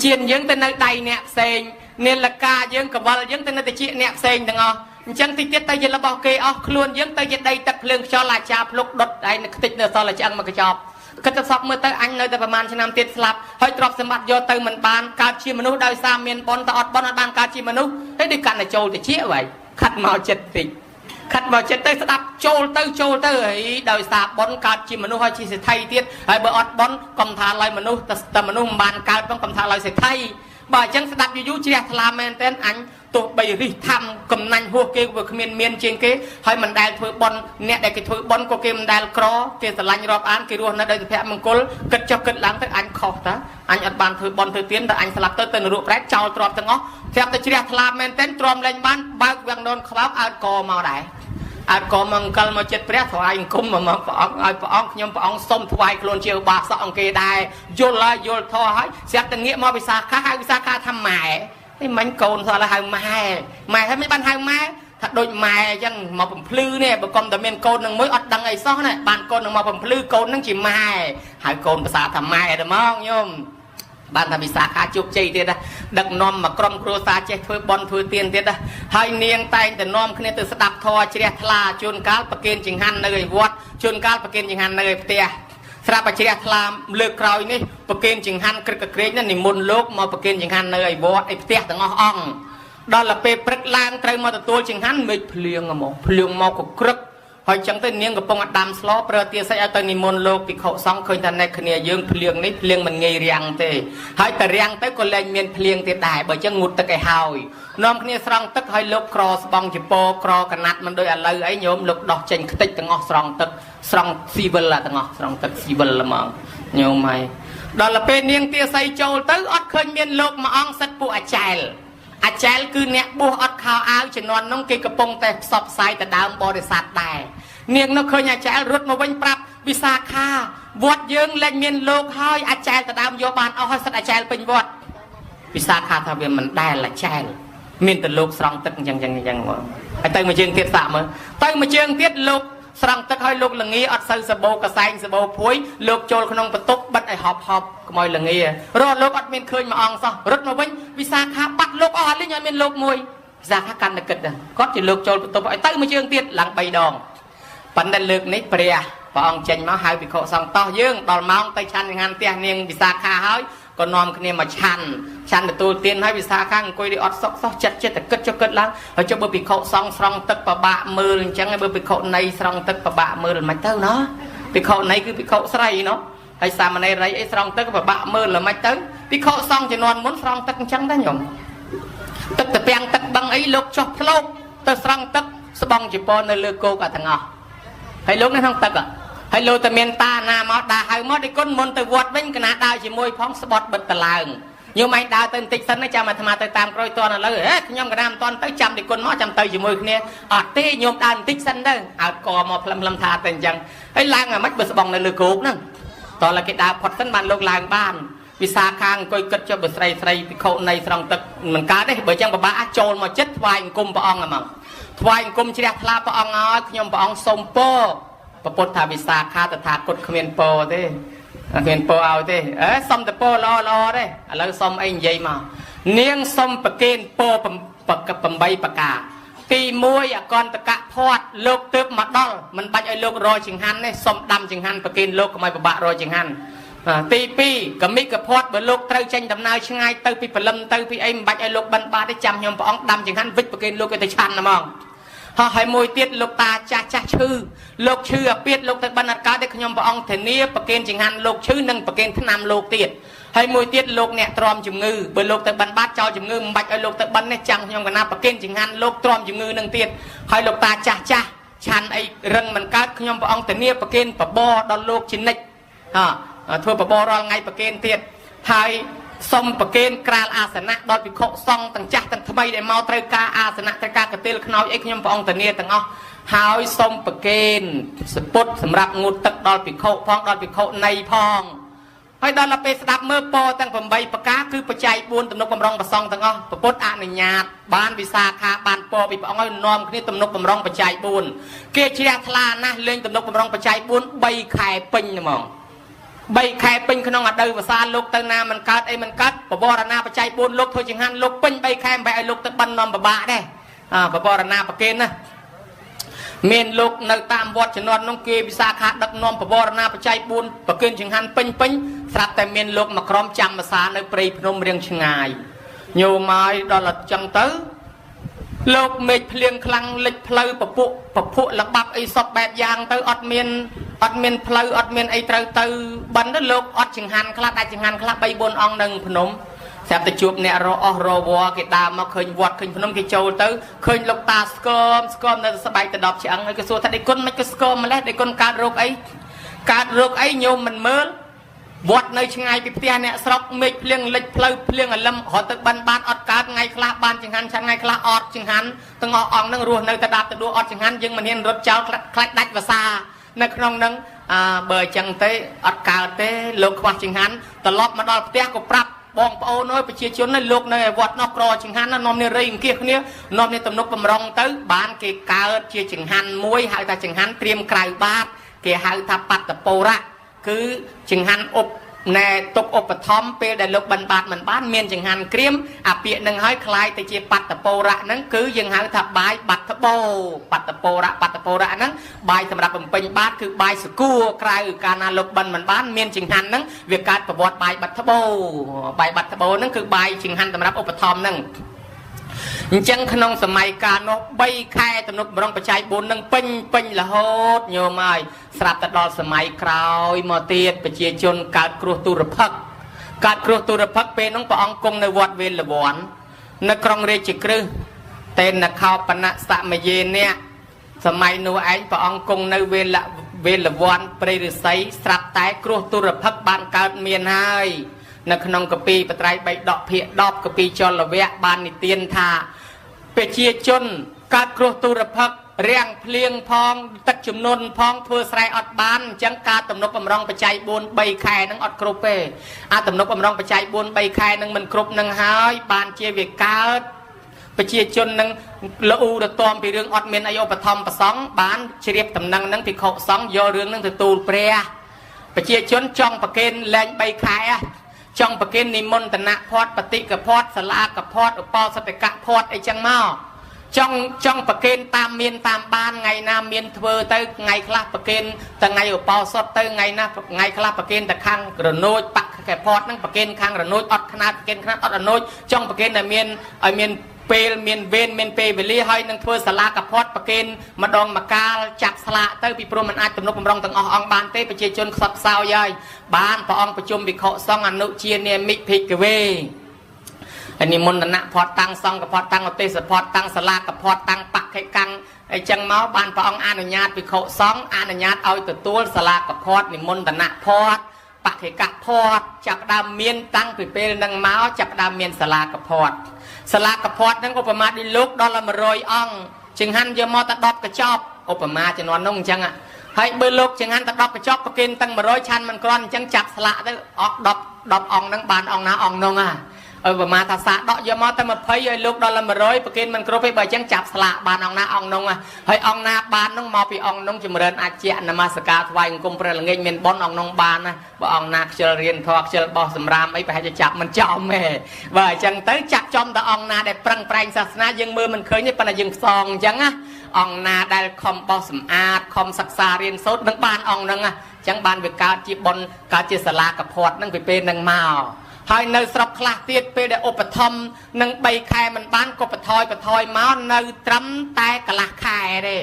ជៀនយើងទៅនៅដៃអ្នកផ្សេងនាឡិកាយើងកវលយើងទៅនៅតិចអ្នកផ្សេងទាំងអស់អញ្ចឹងតិចទៀតទៅជារបស់គេអស់ខ្លួនយើងទៅជាដីទឹកភ្លើងខ្យល់អាចារ្យភ្លុកដុតឯងខ្ទេចនៅសល់តែឆ្អឹងមកកញ្ចប់គិតទៅសពមើលទៅអញនៅតែប្រហែលឆ្នាំទៀតស្លាប់ហើយទ្រព្យសម្បត្តិយកទៅមិនបានកើតជាមនុស្សដោយសារមានបុណ្យតែអត់បុណ្យអត់បានកើតជាមនុស្សហើយដូចកាន់តែចូលតិចអ្វីខាត់មកចិត្តតិចខាត់មកចិត្តទៅស្ដាប់ចូលទៅចូលទៅហើយដោយសារបុណ្យកើតជាមនុស្សហើយជាសេដ្ឋីទៀតហើយបើអត់បុណ្យកុំថាឡើយមនុស្សតែមនុស្សមិនបានកើតផងកុំថាឡើយសេដ្ឋីបើអញ្ចឹងស្ដាប់យូរយូរជ្រះថ្លាមែនទែនអញទោះបីរិះធម្មកំណាញ់ហួសគេវាគ្មានមានជាងគេហើយមិនដែលធ្វើបុណ្យអ្នកដែលគេធ្វើបុណ្យក៏គេមិនដែលក្រគេស្រឡាញ់រាប់អានគេរស់នៅដោយសុភមង្គលគិតចុះគិតឡើងទៅអញខុសតាអញអត់បានធ្វើបុណ្យធ្វើទានតែអញស្លាប់ទៅទៅនរកប្រែតចោលទ្រព្យទាំងអស់ស្រាប់តែជ្រះថ្លាមែនទែនទ្រាំលែងបានបើកវាំងននខ្វោកអើតកមកដែរអើតកមកអង្គលមកចិត្តព្រះថ្វាយអង្គមមកព្រះអង្គឲ្យព្រះអង្គខ្ញុំព្រះអង្គសុំថ្វាយខ្លួនជាឧបាសកអង្គគេដែរយល់ហើយយល់ធម៌ហើយស្រាប់តែងាកមកវិសាខាហៅវិសាខាថាម៉ែនេះមិញកូនសោះហៅម៉ែម៉ែហើយមិនបានហៅម៉ែថាដូចម៉ែអញ្ចឹងមកបំភ្លឺនេះបើកុំតែមានកូននឹងមួយអត់ដឹងអីសោះណាបានកូននឹងមកបំភ្លឺកូននឹងជាម៉ែហើយកូនភាសាថាម៉ែទៅមកញោមបានថាវិសាខាជោគជ័យទៀតណាដឹកនាំមកក្រុមគ្រួសារចេះធ្វើបុណ្យធ្វើទានទៀតណាហើយនាងតែងតែនាំគ្នាទៅស្ដាប់ធម៌ជ្រះថ្លាជួនកាលប្រគេនចង្ហាន់នៅឯវត្តជួនកាលប្រគេនចង្ហាន់នៅឯផ្ទះស្រាប់តែជ្រះថ្លាលើកក្រោយនេះប្រគេនចង្ហាន់ក្រឹកក្រែងណានិមន្តលោកមកប្រគេនចង្ហាន់នៅឯវត្តឯផ្ទះទាំងអស់អង្គដល់ទៅពេលព្រឹកឡើងត្រូវមកទទួលចង្ហាន់មេឃភ្លៀងហ្មងភ្លៀងមកក៏ក្រឹកហើយចឹងទៅនាងកំពុងអាដាមស្លប្រើទាសាច់ឲ្យទៅនិមន្តលោកភិក្ខុសង្ឃឃើញថាអ្នកគ្នាយើងភ្លៀងនេះភ្លៀងមិនងាយរាំងទេហើយតែរាំងទៅក៏លែងមានភ្លៀងទៀតដែរបើចឹងងូតទឹកឲ្យហើយនាំគ្នាស្រង់ទឹកហើយលោកក្រស្បង់ចពោក្រកណាត់មិនដូចឥឡូវអីញោមលោកដោះចេញខ្ទេចទាំងអស់ស្រង់ទឹកស្រង់ស៊ីវិលទាំងអស់ស្រង់ទឹកស៊ីវិលហ្មងញោមហើយដល់ទៅពេលនាងទាស័យចូលទៅអត់ឃើញមានលោកមួយអង្គសិតពួកអាចែលអាចែលគឺអ្នកបួសអត់ខោអាវជំនាន់នោះគេកំពុងតែផ្សព្វផ្សាយទៅដើមបរិស័ទដែរនាងនោះឃើញអាចែលរត់មកវិញប្រាប់វិសាខាវត្តយើងលែងមានលោកហើយអាចែលទៅដើមយកបានអស់ហើយសិតអាចែលពេញវត្តវិសាខាថាវាមិនដែលអាចែលមានតែលោកស្រង់ទឹកអញ្ចឹងអញ្ចឹងអញ្ចឹងមកហើយទៅមួយជើងទៀតសាក់មើលទៅមួយជើងទៀតលោកស្រង់ទឹកឲ្យលោកលងាអត់សូវសបោកសែងសបោភួយលោកចូលក្នុងបន្ទប់បិទឲ្យហប់ហប់កុំឲ្យលងារត់លោកអត់មានឃើញមួយអង្គសោះរត់មកវិញវិសាខាបាត់លោកអស់អលីងអត់មានលោកមួយវិសាខាកាន់តែគិតគាត់ជាលោកចូលបន្ទប់ឲ្យទៅមួយជើងទៀតឡើង3ដងប៉ុន្តែលើកនេះព្រះអង្គចេញមកហៅភិក្ខុសង្ឃតោះយើងដល់ម៉ោងទៅឆាន់ចង្ហាន់ផ្ទះនាងវិសាខាហើយក៏នាំគ្នាមកឆាន់ឆាន់ទទួលទានហើយវិសាខាអង្គុយដូចអត់សុខសោះចិត្តចិត្តតែគិតចុះគិតឡើងហើយចុះបើភិក្ខុសង្ឃស្រង់ទឹកប្របាក់មើលអញ្ចឹងហើយបើភិក្ខុណីស្រង់ទឹកប្របាក់មើលមិនទៅណោះភិក្ខុណីគឺភិក្ខុស្រីណោះហើយសាមណេរីអីស្រង់ទឹកប្របាក់មើលល្មិចទៅភិក្ខុសង្ឃជំនាន់មុនស្រង់ទឹកអញ្ចឹងដែរញោមទឹកតាពាំងទឹកបឹងអីលោកចុះផ្លោកទៅស្រង់ទឹកស្បង់ជីពរនៅលើគោកទាំងអស់ហើយលោកនៅក្នុងទឹកហើយលោកតែមានតាណាមកដើរហៅមកដូចគុណមុនទៅវត្តវិញកណាដើរជាមួយផងស្បត់បិទតឡើងញោមឯងដើរទៅបន្តិចសិនចាំអាត្មាទៅតាមក្រោយតនឥឡូវហេខ្ញុំកណាមិនតន់ទៅចាំដូចគុណមកចាំទៅជាមួយគ្នាអត់ទេញោមដើរបន្តិចសិនទៅអើកមកផ្លឹមផ្លឹមថាទៅអញ្ចឹងហើយឡើងអាម៉េចបើស្បង់នៅលើគោកហ្នឹងតោះឡើយគេដើរផុតសិនបានលោកឡើងបានវិសាខាអង្គុយគិតចុះបើស្រីស្រីភិក្ខុនៃស្រង់ទឹកមិនកើតទេបើអញ្ចឹងពិបាកចូលមកចិត្តថ្វាយអង្គមព្រះអង្គហ្មងថ្វាយអង្គមជ្រះថ្លាព្រះអង្គឲ្យខ្ញុំព្រះអង្គសូមពរ ពុទ្ធថាវិសាខាតថាគតគ្មានពរទេ គ្មានពោឲ្យទេអេសុំតែពោល្អល្អទេឥឡូវសុំអីនិយាយមកនាងសុំប្រគេនពោ8ប្រការទី1អកន្តកភ័តលោកទើបមកដល់មិនបាច់ឲ្យលោករយចង្ហាន់ទេសុំដាំចង្ហាន់ប្រគេនលោកកុំឲ្យពិបាករយចង្ហាន់ទី2កមិកភ័តបើលោកត្រូវចេញដំណើរឆ្ងាយទៅពីព្រលឹមទៅពីអីមិនបាច់ឲ្យលោកបិណ្ឌបាតទេចាំខ្ញុំព្រះអង្គដាំចង្ហាន់វិចប្រគេនលោកឲ្យទៅឆាន់ហ្មងហើយមួយទៀតលោកតាចាស់ចាស់ឈឺលោកឈឺអាពាតលោកទៅបិណ្ឌអត់កើតទេខ្ញុំព្រះអង្គធានាប្រគេនចង្ហាន់លោកឈឺនិងប្រគេនថ្នាំលោកទៀតហើយមួយទៀតលោកអ្នកទ្រាំជំងឺបើលោកទៅបិណ្ឌបាតចោលជំងឺមិនបាច់ឲ្យលោកទៅបិណ្ឌទេចាំខ្ញុំកណាប្រគេនចង្ហាន់លោកទ្រាំជំងឺនឹងទៀតហើយលោកតាចាស់ចាស់ឆាន់អីរឹងមិនកើតខ្ញុំព្រះអង្គធានាប្រគេនបបរដល់លោកជានិច្ចធ្វើបបររាល់ថ្ងៃប្រគេនទៀតហើយសុំប្រគេនក្រាលអាសនៈដល់ភិក្ខុសង្ឃទាំងចាស់ទាំងថ្មីដែលមកត្រូវការអាសនៈត្រូវការកន្ទេលខ្នើយអីខ្ញុំព្រះអង្គធានាទាំងអស់ហើយសុំប្រគេនសពុតសម្រាប់ងូតទឹកដល់ភិក្ខុផងដល់ភិក្ខុនៃផងហើយដល់ទៅពេលស្ដាប់មើលពរទាំង8ប្រការគឺបច្ច័យ4ទំនុកបំរុងប្រសងទាំងអស់ពុទ្ធអនុញ្ញាតបានវិសាខាបានពរពីព្រះអង្គឲ្យនាំគ្នាទំនុកបំរុងបច្ច័យ4គេជ្រះថ្លាណាស់លេងទំនុកបំរុងបច្ច័យ4 3ខែពេញហ្មង3ខែពេញក្នុងអដូវវស្សាលោកទៅណាមិនកើតអីមិនកើតបវរណាបច្ច័យ4លោកធ្វើចង្ហាន់លោកពេញ3ខែមិនបែរឲ្យលោកទៅបិណ្ឌនាំពិបាកដែរបវរណាប្រគេនណាមានលោកនៅតាមវត្តជំនាន់នោះគេវិសាខាដឹកនាំបវរណាបច្ច័យ4ប្រគេនចង្ហាន់ពេញពេញស្រាប់តែមានលោកមកក្រុមចាំវស្សានៅព្រៃភ្នំរៀងឆ្ងាយញោមហើយដល់អញ្ចឹងទៅលោកមេឃភ្លៀងខ្លាំងលិចផ្លូវពពុពភក់ល្បាប់អីសពបែបយ៉ាងទៅអត់មានផ្លូវអត់មានអីត្រូវទៅបិណ្ឌទៅលោកអត់ចង្ហាន់ខ្លះដាច់ចង្ហាន់ខ្លះ3 4អង្គនៅភ្នំស្រាប់តែជួបអ្នករអស់រវគេដើរមកឃើញវត្តឃើញភ្នំគេចូលទៅឃើញលោកតាស្គមស្គមនៅស្បែកទៅ10ឆ្អឹងហើយគេសួរថាដេគុណមិនក៏ស្គមម្លេះដេគុណកើតរោគអីកើតរោគអីញោមមិនមើលវត្តនៅឆ្ងាយពីផ្ទះអ្នកស្រុកមេឃភ្លៀងលិចផ្លូវភ្លៀងអលឹមរត់ទៅបិណ្ឌបានអត់កើតថ្ងៃខ្លះបានចង្ហាន់ឆាន់ថ្ងៃខ្លះអត់ចង្ហាន់ទាំងអស់អង្គនឹងរស់នៅទៅដាប់ទៅដួអត់ចង្ហាន់យើងមិនហ៊ានរត់ចោលខ្លាចដាច់វសានៅក្នុងនឹងបើអញ្ចឹងទេអត់កើតទេលោកខ្វះចង្ហាន់ត្រឡប់មកដល់ផ្ទះក៏ប្រាប់បងប្អូនអើយប្រជាជនលោកនៅឯវត្តនោះក្រចង្ហាន់នាំនេះរៃអង្គាសគ្នានាំនេះទំនុកបំរុងទៅបានគេកើតជាចង្ហាន់មួយហៅថាចង្ហាន់ត្រៀមក្រៅបាតគេហៅថាបត្តពរៈគឺចង្ហាន់ឧបណែទុកឧបត្ថម្ភពេលដែលលោកបិណ្ឌបាតមិនបានមានចង្ហាន់ក្រៀមអាពាកនឹងហើយคล้ายទៅជាបត្តពរៈហ្នឹងគឺយើងហៅថាបាយបាត់ត្បោបត្តពរៈបត្តពរៈហ្នឹងបាយសម្រាប់បំពេញបាតគឺបាយសគួរក្រៅកាលណាលោកបិណ្ឌមិនបានមានចង្ហាន់ហ្នឹងវាកើតប្រវត្តិបាយបាត់ត្បោបាយបាត់ត្បោហ្នឹងគឺបាយចង្ហាន់សម្រាប់ឧបត្ថម្ភហ្នឹងអញ្ចឹងក្នុងសម័យកាលនោះ3ខែទំនុកបំរុងបច្ច័យ4នឹងពេញពេញរហូតញោមហើយស្រាប់តែដល់សម័យក្រោយមកទៀតប្រជាជនកើតគ្រោះទុរភិក្សកើតគ្រោះទុរភិក្សពេលនោះព្រះអង្គគង់នៅវត្តវេលវ័ននៅក្រុងរាជក្រឹសតេនខោបនសមយេនៈសម័យនោះឯងព្រះអង្គគង់នៅវេលវ័នព្រៃឫស្សីស្រាប់តែគ្រោះទុរភិក្សបានកើតមានហើយនៅក្នុងកពីបត្រៃបីដកភាគ10កពីចលវៈបាននិទានថាប្រជាជនកើតគ្រោះទុរភិក្សរាំងភ្លៀងផងទឹកជំនន់ផងធ្វើស្រែអត់បានអញ្ចឹងការទំនុកបំរុងបច្ច័យ4 3ខែហ្នឹងអត់គ្រប់ទេអាទំនុកបំរុងបច្ច័យ4 3ខែហ្នឹងមិនគ្រប់នឹងហើយបានជាវាកើតប្រជាជននឹងលូរទាំពីរឿងអត់មានអីឧបត្ថម្ភប្រសង់បានជ្រាបតំណែងហ្នឹងភិក្ខុសង្ឃយករឿងហ្នឹងទៅទូលព្រះប្រជាជនចង់ប្រគេនលែង3ខែចង់ប្រគេននិមន្តនភ័ព្វបតិកភ័ព្វសាលាកភ័ព្វឧបោសថកភ័ព្វអីចឹងមកចង់ប្រគេនតាមមានតាមបានថ្ងៃណាមានធ្វើទៅថ្ងៃខ្លះប្រគេនតែថ្ងៃឧបោសថទៅថ្ងៃណាថ្ងៃខ្លះប្រគេនតែខាងរនោចបក្ខភ័ព្វហ្នឹងប្រគេនខាងរនោចអត់ខ្នាតប្រគេនខ្នាតអត់រនោចចង់ប្រគេនតែមានឲ្យមានពេលមានវេនមានពេលវេលាហើយនឹងធ្វើសាលាកភ័ព្វប្រគេនម្ដងម្កាលចាប់ស្លាកទៅពីព្រោះមិនអាចទំនុកបំរុងទាំងអស់អង្គបានទេប្រជាជនខ្សត់ខ្សោយហើយបានព្រះអង្គប្រជុំភិក្ខុសង្ឃអនុជានាមិភិក្ខវេហើយនិមន្តនភ័ព្វតាំងសង្ឃភ័ព្វតាំងឧទេសភ័ព្វតាំងសាលាកភ័ព្វតាំងបក្ខិកាំងអីចឹងមកបានព្រះអង្គអនុញ្ញាតភិក្ខុសង្ឃអនុញ្ញាតឲ្យទទួលសាលាកភ័ព្វនិមន្តនភ័ព្វបក្ខិកភ័ព្វចាប់ដើមមានតាំងពីពេលនឹងមកចាប់ដើមមានសាលាកភ័ព្វសាលាកភ័ព្វហ្នឹងឧបមាដូចលោកដល់100អង្គចង្ហាន់យកមកតែ10កញ្ចប់ឧបមាជំនាន់នោះអញ្ចឹងហើយបើលោកចង្ហាន់តែ10កញ្ចប់ប្រគេនតាំង100ឆាន់មិនគ្រាន់អញ្ចឹងចាប់ស្លាកទៅអស់10 10អង្គហ្នឹងបានអង្គណាអង្គនោះ ឲ្យប្រមាថាសាដកយកមកតែ20ឲ្យលោកដល់100ប្រគេនមិនគ្រប់ទេបើអញ្ចឹងចាប់ស្លាកបានអង្គណាអង្គនោះហើយអង្គណាបាននោះមកពីអង្គនោះចម្រើនអច្ចៈនមស្ការថ្វាយអង្គមព្រះល្ងាចមានបុណ្យអង្គនោះបានណាបើអង្គណាខ្ជិលរៀនធម៌ខ្ជិលបោះសម្រាមអីប្រហែលជាចាប់មិនចំទេបើអញ្ចឹងទៅចាប់ចំតែអង្គណាដែលប្រឹងប្រែងសាសនាយើងមើលមិនឃើញទេប៉ុន្តែយើងផ្សងអញ្ចឹងណាអង្គណាដែលខំបោះសម្អាតខំសិក្សារៀនសូត្រនឹងបានអង្គហ្នឹងអញ្ចឹងបានវាកើតជាបុណ្យកើតជាសាលាកភ័តហ្នឹងពីពេលហ្នឹងមកហើយនៅស្រុកខ្លះទៀតពេលដែលឧបត្ថម្ភនឹង3ខែមិនបានក៏បថយមកនៅត្រឹមតែកន្លះខែទេ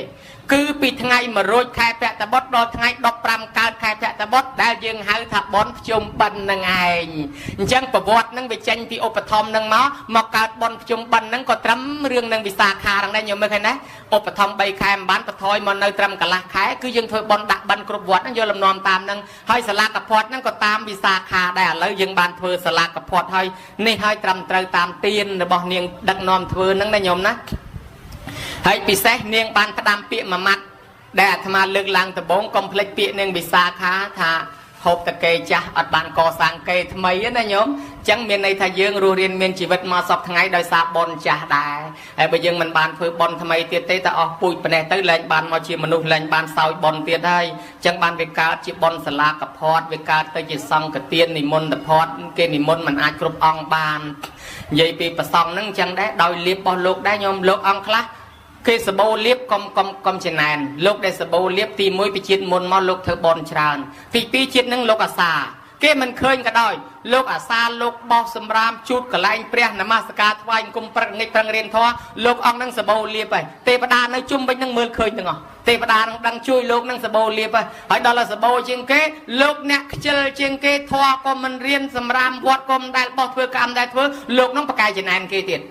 គឺពីថ្ងៃ100ខែភក្តបុត្រដល់ថ្ងៃ15កើតខែភក្តបុត្រដែលយើងហៅថាបុណ្យភ្ជុំបិណ្ឌនឹងឯងអញ្ចឹងប្រវត្តិនឹងវាចេញពីឧបត្ថម្ភនឹងមកកើតបុណ្យភ្ជុំបិណ្ឌនឹងក៏ត្រឹមរឿងនឹងវិសាខាហ្នឹងដែរញោមមើលឃើញណាឧបត្ថម្ភ3ខែមិនបានបថយមកនៅត្រឹមកន្លះខែគឺយើងធ្វើបុណ្យដាក់បិណ្ឌគ្រប់វត្តហ្នឹងយកលំនាំតាមហ្នឹងហើយសាលាកភ័តហ្នឹងក៏តាមវិសាខាដែរឥឡូវយើងបានធ្វើសាលាកភ័តហើយនេះហើយត្រឹមត្រូវតាមទានរបស់នាងដឹកនាំធ្វើហ្នឹងណាញោមណាហើយពិសេសនាងបានផ្ដាំពាក្យមួយម៉ាត់ដែលអាត្មាលើកឡើងដំបូងកុំភ្លេចពាក្យនាងវិសាខាថាហូបតកេចាស់អត់បានកសាងកេថ្មីណាញោមអញ្ចឹងមានន័យថាយើងរស់រៀនមានជីវិតមកសពថ្ងៃដោយសារបុណ្យចាស់ដែរហើយបើយើងមិនបានធ្វើបុណ្យថ្មីទៀតទេតែអស់ពូជប៉ុណ្ណេះទៅលែងបានមកជាមនុស្សលែងបានសោយបុណ្យទៀតហើយអញ្ចឹងបានវាកើតជាបុណ្យសាលាកភ័តវាកើតទៅជាសង្ឃទាននិមន្តភ័តគេនិមន្តមិនអាចគ្រប់អង្គបាននិយាយពីប្រសងហ្នឹងអញ្ចឹងដែរដោយលៀបរបស់លោកដែរញោមលោកអង្គខ្លះគេសបោលៀបកុំចំណែនលោកដែលសបោលៀបទី1ពីជាតិមុនមកលោកធ្វើបន់ច្រើនទី2ជាតិនឹងលោកអាសាគេមិនឃើញក៏ដោយលោកអាសាលោកបោះសម្រាមជូតកន្លែងព្រះនមស្ការថ្វាយអង្គមព្រឹកងាកប្រឹងរៀនធម៌លោកអង្គនឹងសបោលៀបហើយទេវតានៅជុំវិញនឹងមើលឃើញទាំងអស់ទេវតានឹងដឹងជួយលោកនឹងសបោលៀបហើយដល់សបោជាងគេលោកអ្នកខ្ជិលជាងគេធម៌ក៏មិនរៀនសម្រាមវត្តក៏មិនដែលបោះធ្វើកម្មដែលធ្វើលោកនឹងប្រកែកចំណែនគេទៀត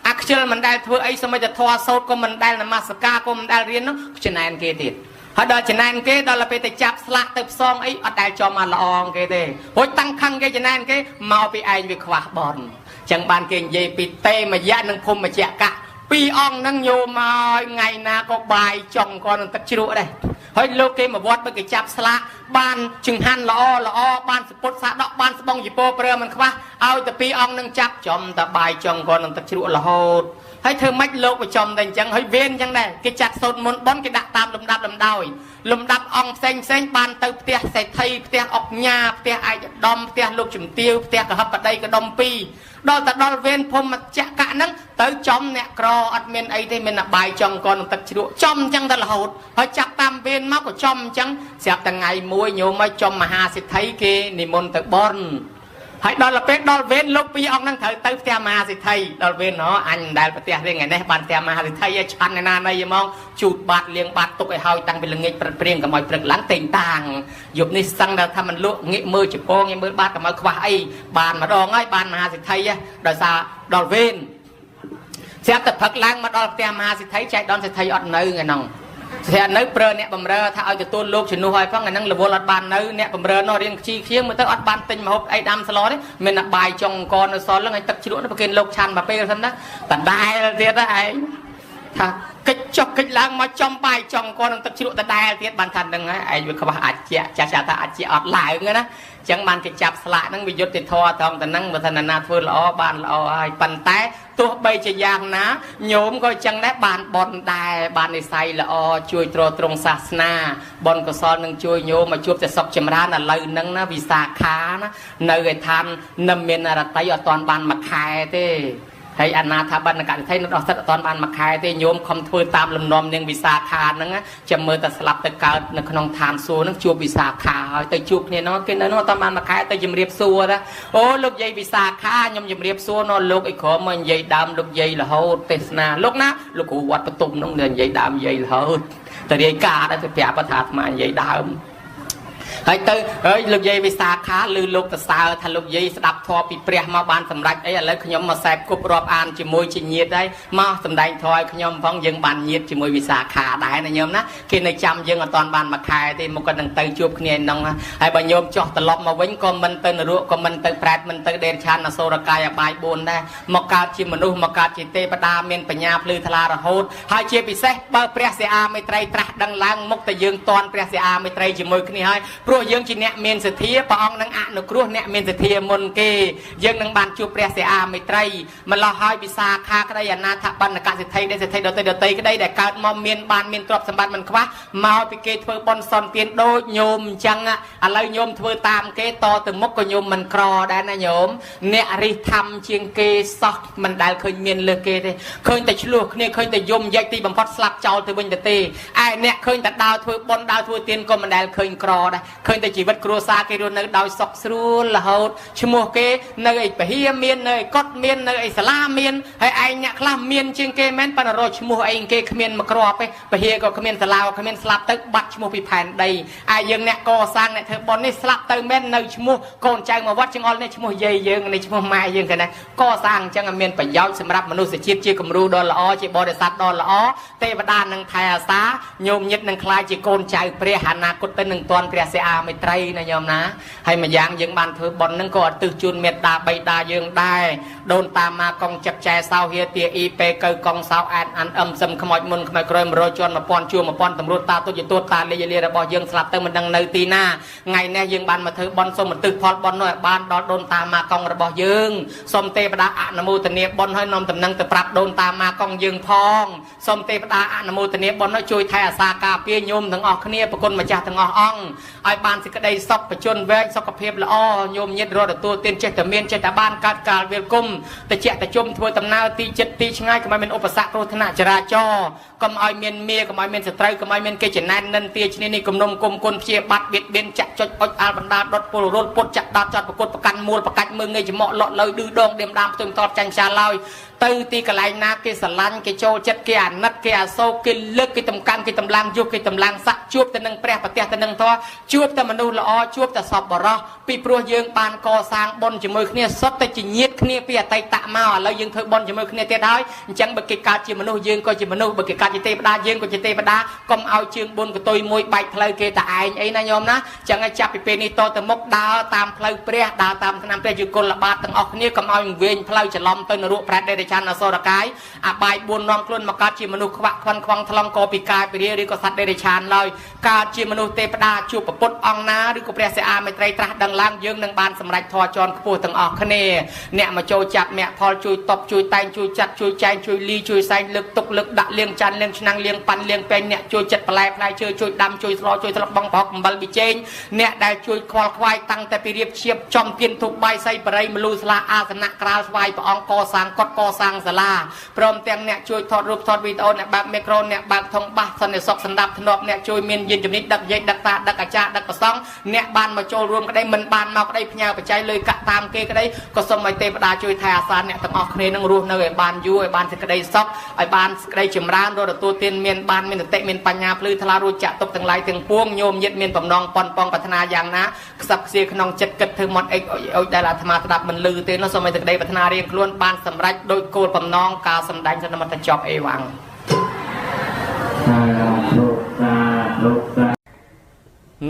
អាខ្ជិលមិនដែលធ្វើអីសមិទ្ធធម៌សោតក៏មិនដែលនមស្ការក៏មិនដែលរៀននោះចំណែនគេទៀតហើយដល់ចំណែនគេដល់ពេលទៅចាប់ស្លាកទៅផ្សងអីអត់ដែលចំអាល្អងគេទេរួចតាំងខឹងគេចំណែនគេមកពីឯងវាខ្វះបនចឹងបានគេនិយាយពីតេមយៈនិងភូមិចកៈពីរអង្គហ្នឹងញោមមកថ្ងៃណាក៏បាយចង់ក៏នឹងទឹកជ្រក់ដែរហើយលោកគេមកវត្តបើគេចាប់ស្លាកបានចង្ហាន់ល្អល្អបានសពុតសាដកបានស្បង់ជីពោប្រើមិនខ្វះឲ្យតែពីរអង្គនឹងចាប់ចំតែបាយចង់ក៏នឹងទឹកជ្រក់រហូតហើយធ្វើម៉េចលោកប្រចំតែអញ្ចឹងហើយវេនអញ្ចឹងដែរគេចាត់សូត្រមន្តបនគេដាក់តាមលំដាប់លំដោយលំដាប់អង្គផ្សេងផ្សេងបានទៅផ្ទះសេដ្ឋីផ្ទះអុកញ៉ាផ្ទះឯកឧត្តមផ្ទះលោកជំទាវផ្ទះកហបតីកដុំពីរដល់តែដល់វេនភូមិចកៈហ្នឹងទៅចំអ្នកក្រអត់មានអីទេមានតែបាយចង់ក៏នឹងទឹកជ្រក់ចំអញ្ចឹងតែរហូតហើយចាប់តាមវេនមកក៏ចំអញ្ចឹងស្រាប់តែថ្ងៃមួយញោមមកចំមហាសេដ្ឋីគេនិមន្តទៅបន់ហើយដល់ពេលដល់វេនលោកពីរអង្គហ្នឹងត្រូវទៅផ្ទះមហាសេដ្ឋីដល់វេនហ៎អញមិនដែលផ្ទះទេថ្ងៃនេះបានផ្ទះមហាសេដ្ឋីឲ្យឆាន់ឯណាណីហ្មងជូតបាតលាងបាតទុកឲ្យហើយតាំងពីល្ងាចព្រឹកព្រៀងកុំឲ្យព្រឹកឡើងតេងតាងយប់នេះសឹងដល់ថាមិនលក់ងាកមើលជពងងាកមើលបាតកុំឲ្យខ្វះអីបានម្ដងហើយបានមហាសេដ្ឋីដោយសារដល់វេនស្រាប់តែព្រឹកឡើងមកដល់ផ្ទះមហាសេដ្ឋីចែកដល់សេដ្ឋីអត់នៅថ្ងៃហ្នឹងស្រាប់នៅប្រើអ្នកបំរើថាឲ្យទទួលលោកជំនួសឲ្យផងអាហ្នឹងរវល់អត់បាននៅអ្នកបំរើនោះរៀងខ្ជីខ្ជាងមើលទៅអត់បានទិញម្ហូបអីដាំស្លទេមានតែបាយចុងកនៅសល់ហ្នឹងឲ្យទឹកជ្រក់នោះប្រគេនលោកឆាន់មកពេលសិនណាដដែលទៀតណាឯងថាកិច្ចចុះកិច្ចឡើងមកចំបាយចុងកនឹងទឹកជ្រក់ដដែលទៀតបានថាហ្នឹងឯងវាខ្វះអាចជាចាស់ចាស់ថាអាចជាអត់ឡើងណាចឹងបានគេចាប់ស្លាកហ្នឹងវាយុត្តិធម៌ត្រង់តែហ្នឹងបើថាណាធ្វើល្អបានល្អហើយប៉ុន្តែទោះបីជាយ៉ាងណាញោមក៏ចឹងដែរបានបុណ្យដែរបាននិស័យល្អជួយទ្រទ្រង់សាសនាបុណ្យកុសលនឹងជួយញោមមកជួបតែសុខចម្រើនឥឡូវហ្នឹងណាវិសាខាណានៅឯឋាននឹមមានរតីអត់ទាន់បានមួយខែទេហើយអនាថាបណ្ឌកនិថីនៅដោះសិតអត់ទាន់បានមួយខែទេញោមខំធ្វើតាមលំនាំនាងវិសាខាហ្នឹងចាំមើលតែស្លាប់ទៅកើតនៅក្នុងឋានសួគ៌ហ្នឹងជួបវិសាខាហើយទៅជួបគ្នាហ្នឹងគេនៅនោះអត់ទាន់បានមួយខែទៅជំរាបសួរណាអូលោកយាយវិសាខាខ្ញុំជំរាបសួរនោះលោកអីក្រមមកនិយាយដើមលោកយាយរហូតទេសនាលោកណាលោកគ្រូវត្តបទុមហ្នឹងនិយាយដើមនិយាយរហូតតែរាយការណ៍ដែរទៅប្រាប់ថាអាត្មានិយាយដើមហើយទៅហើយលោកយាយវិសាខាឬលោកសរសើរថាលោកយាយស្ដាប់ធម៌ពីព្រះមកបានសម្រេចអីឥឡូវខ្ញុំមកសែបគប់រាប់អានជាមួយជាញាតិហើយមកសម្ដែងធម៌ឲ្យខ្ញុំផងយើងបានញាតិជាមួយវិសាខាដែរណាញោមណាគេនៅចាំយើងអត់ទាន់បានមួយខែទេមកក៏នឹងទៅជួបគ្នាក្នុងហើយបើញោមចោះត្រឡប់មកវិញក៏មិនទៅនរកក៏មិនទៅប្រែតមិនទៅដេរឆានអសុរកាយអបាយ4ដែរមកកើតជាមនុស្សមកកើតជាទេវតាមានបញ្ញាភ្លឺថ្លារហូតហើយជាពិសេសបើព្រះសិអាមេត្រីត្រាស់ដឹងឡើងមុខតែយើងតន់ព្រះសិអាមេត្រីជាមួយគ្នាហើយព្រោះយើងជាអ្នកមានសទ្ធាព្រះអង្គ អង្គនឹងអនុគ្រោះអ្នកមានសទ្ធាមុនគេយើងនឹងបានជួបព្រះសិអាមេត្រីម្លោះហើយវិសាខាក្តីអនាថបណ្ឌកសិទ្ធិដែលសិទ្ធិដតីដតីក្តីដែលកើតមកមានបានមានទ្រព្យសម្បត្តិមិនខ្វះមកពីគេធ្វើបុណ្យសន្ទានដូចញោមអញ្ចឹងឥឡូវញោមធ្វើតាមគេតទៅមុខក៏ញោមមិនក្រដែរណាញោមអ្នករិះធម្មជាងគេសោះមិនដែលឃើញមានលើគេទេឃើញតែឆ្លោះគ្នាឃើញតែយំយែកទីបំផុតស្លាប់ចោលទៅវិញទៅទេឯអ្នកឃើញតែដើរធ្វើបុណ្យដើរធ្វើទានក៏មិនដែលឃើញក្រដែរឃើញតែជីវិតគ្រួសារគេរស់នៅដោយសុខស្រួលរហូតឈ្មោះគេនៅឯពហិមាននៅឯកុដមាននៅឯសាលាមានហើយឯងអ្នកខ្លះមានជាងគេមែនប៉ុន្តែរកឈ្មោះអីគេគ្មានមកគ្រាប់ទេពហិក៏គ្មានសាលាក៏គ្មានស្លាប់ទៅបាត់ឈ្មោះពីផែនដីឯយើងអ្នកកសាងអ្នកធ្វើបុណ្យនេះស្លាប់ទៅមែននៅឈ្មោះកូនចៅមកវត្តចង្អុលនេះឈ្មោះយាយយើងនេះឈ្មោះម៉ែយើងគេណាកសាងអញ្ចឹងមានប្រយោជន៍សម្រាប់មនុស្សជាតិជាគំរូដ៏ល្អជាបរិស័ទដ៏ល្អទេវតានឹងថែអាសាញោមញាតនឹងក្លាយជាកូនចៅព្រះអនាគតទៅនឹងទាន់ព្រះសិអាមេត្រីណាញោមណាហើយម្យ៉ាងយើងបានធ្វើបុណ្យនឹងក៏ឧទ្ទិសជូនមេត្តាបិតាយើងដែរដូនតាមាកងចឹកចែសោហៀទាអ៊ីពេកៅកងសោអែនអានអឹមសឹមខ្មោចមុនខ្មោចក្រោយ100ជាន់1000ជួរ1000តម្រួតតាទុច្ចទួតតាលិយលារបស់យើងស្លាប់ទៅមិនដឹងនៅទីណាថ្ងៃនេះយើងបានមកធ្វើបុណ្យសូមឧទ្ទិសផលបុណ្យនោះឲ្យបានដល់ដូនតាមាកងរបស់យើងសូមទេវតាអនុមោទនាបុណ្យឲ្យនាំតំណែងទៅប្រាប់ដូនតាមាកងយើងផងសូមទេវតាអនុមោទនាបុណ្យឲ្យជួយថែអាសាការពារញោមទាំងអស់គ្នាប្រគុណម្ចាស់ទាំងអស់អង្គឲ្យបានសេចក្តីសុខបជនវែងសុខភាពល្អញោមញាតរត់ទទួលទានចេះតែមានចេះតែបានកើតកាលវេលគុំតិចតិជុំធ្វើដំណើរទីចិត្តទីឆ្ងាយកុំឲ្យមានឧបសគ្គគ្រោះថ្នាក់ចរាចរណ៍កុំឲ្យមានមាកុំឲ្យមានសត្រូវកុំឲ្យមានគេចំណែននិន្ទាឈ្នានេះគំនុំគុំគុណព្យាបាត់បៀតបៀនចាក់ចុចអុចអាលបណ្ដាដុតពលរុលពុតចាក់ដោតចាត់ប្រកួតប្រកាន់មូលប្រកាច់មើងងាយច្មក់លក់លើឌឺដងដៀមដាមផ្ទុយតបចាញ់ចាឡើយទៅទីកន្លែងណាគេស្រឡាញ់គេចូលចិត្តគេអាណិតគេអាសូរគេលើកគេតម្កើងគេតម្លើងយុះគេតម្លើងស័កជួបទៅនឹងព្រះប្រទះទៅនឹងធម៌ជួបតែមនុស្សល្អជួបតែសពបរោះពីព្រោះយើងបានកសាងបុណ្យជាមួយគ្នាសុទ្ធតែជាញាតិគ្នាពីអតីតមកឥឡូវយើងធ្វើបុណ្យជាមួយគ្នាទៀតហើយអញ្ចឹងបើគេកើតជាមនុស្សយើងក៏ជាមនុស្សបើគេកើតជាទេវតាយើងក៏ជាទេវតាកុំឲ្យជើងបុណ្យកតុយមួយបែកផ្លូវគេតែឯងអីណាញោមណាអញ្ចឹងឲ្យចាប់ពីពេលនេះតទៅមុខដើរតាមផ្លូវព្រះដើរតាមឆ្នាំព្រះយុគលបាតទាំងអស់គ្នាកុំឲ្យវែងផ្លូវច្រឡំទៅនរកប្រែតដេរឆានអសុរកាយអបាយ4នាំខ្លួនមកកើតជាមនុស្សខ្វាក់ខ្វាន់ខ្វងថ្លង់កពីកាយពីរាឬក៏សត្វដេរឆានឡើយកើតជាមនុស្សទេវតាជួបពុទ្ធអង្គណាឬក៏ព្រះសិអាមេត្រីត្រាស់ដឹងឡើងយើងនឹងបានសម្រេចធម៌ជាន់ខ្ពស់ទាំងអស់គ្នាអ្នកមកចូលចាប់អ្នកផលជួយតបជួយតែងជួយចាត់ជួយចែងជួយលីជួយសែងលើកទុកលើកដាក់លៀងចាន់លៀងឆ្នាំងលៀងប៉ាន់លៀងពេងអ្នកជួយចិត្តបន្លែផ្លែឈើជួយដាំជួយស្លជួយស្លឹកបងប្រហុកអំបិលប៊ីចេងអ្នកដែលជួយខ្វល់ខ្វាយតាំងតែពីរៀបឈៀបចំទៀនធូបបាយសីបរិយមលូស្លាអាសនៈក្រាលស្វាយព្រះអង្គកសាងកត់កសាងសាលាព្រមទាំងអ្នកជួយថតរូបថតវីដេអូអ្នកបើកមីក្រូអ្នកបើកធុងបាសសន្តិសុខសម្រាប់ធ្នាប់អ្នកជួយមានយានជំនិះដឹកយាយដឹកតាដឹកអាចារ្យដឹកប្រសង់អ្នកបានមកចូលរួមក្តីមិនបានមកក្តីផ្ញើបច្ច័យលុយកាក់តាមគេក្តីក៏សូមឲ្យទេវតាជួយថែអាសាអ្នកទាំងអស់គ្នានឹងរស់នៅឲ្យបានយូរឲ្យបានសេចក្តីសុខឲ្យបានសេចក្តីចម្រើនរត់ទទួលទានមានបានមានសតិមានបញ្ញាភ្លឺថ្លារួចចាក់ទុកទាំងឡាយទាំងពួងញោមញាតមានបំណងប៉ុនប៉ងប្រាថ្នាយ៉ាងណាខ្សឹបខ្សៀក្នុងចិត្តគិតធ្វើមាត់អិចអុចដែលអាត្មាស្ដាប់មិនឮទេនោះសូមឲ្យសេចក្តីប្រាថ្នារៀងខ្លួនបានសម្រេចដោយគោលបំណងការសម្ដែងសន្មតចប់អេវ៉ាំង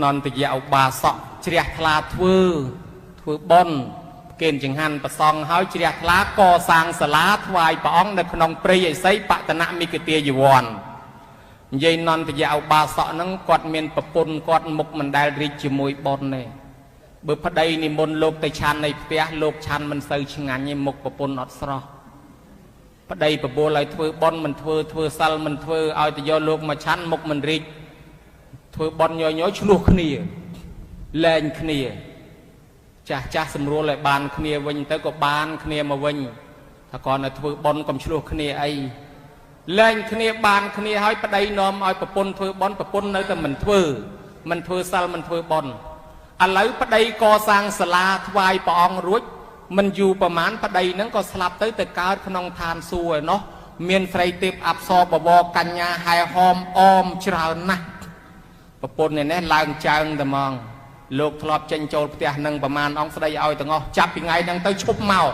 នន្តយៈឧបាសកជ្រះថ្លាធ្វើបុណ្យគេនចង្ហាន់ប្រសង់ហើយជ្រះថ្លាកសាងសាលាថ្វាយព្រះអង្គនៅក្នុងព្រៃឥសីបតនមិគទាយវ័ននិយាយនន្តយៈឧបាសកហ្នឹងគាត់មានប្រពន្ធគាត់មុខមិនដែលរីកជាមួយបុណ្យទេបើប្តីនិមន្តលោកទៅឆាន់នៃផ្ទះលោកឆាន់មិនសូវឆ្ងាញ់ទេមុខប្រពន្ធអត់ស្រស់ប្តីបបួលឲ្យធ្វើបុណ្យមិនធ្វើធ្វើសិលមិនធ្វើឲ្យទៅយកលោកមកឆាន់មុខមិនរីកធ្វើបុណ្យញយញយឆ្លោះគ្នាលែងគ្នាចាស់ចាស់សម្រួលឲ្យបានគ្នាវិញទៅក៏បានគ្នាមកវិញថាគាត់នៅធ្វើបុណ្យកុំឆ្លោះគ្នាអីលែងគ្នាបានគ្នាហើយប្តីនាំឲ្យប្រពន្ធធ្វើបុណ្យប្រពន្ធនៅតែមិនធ្វើសិលមិនធ្វើបុណ្យឥឡូវប្តីកសាងសាលាថ្វាយព្រះអង្គរួចមិនយូរប្រមាណប្តីហ្នឹងក៏ស្លាប់ទៅកើតក្នុងឋានសួគ៌ឯណោះមានស្រីទេពអប្សរបវរកញ្ញាហែហោមអមច្រើនណាស់ប្រពន្ធនេះឡើងចើងតែហ្មងលោកធ្លាប់ចេញចូលផ្ទះនឹងប្រមាណអង្គស្ដីឲ្យទាំងអស់ចាប់ពីថ្ងៃហ្នឹងទៅឈប់មក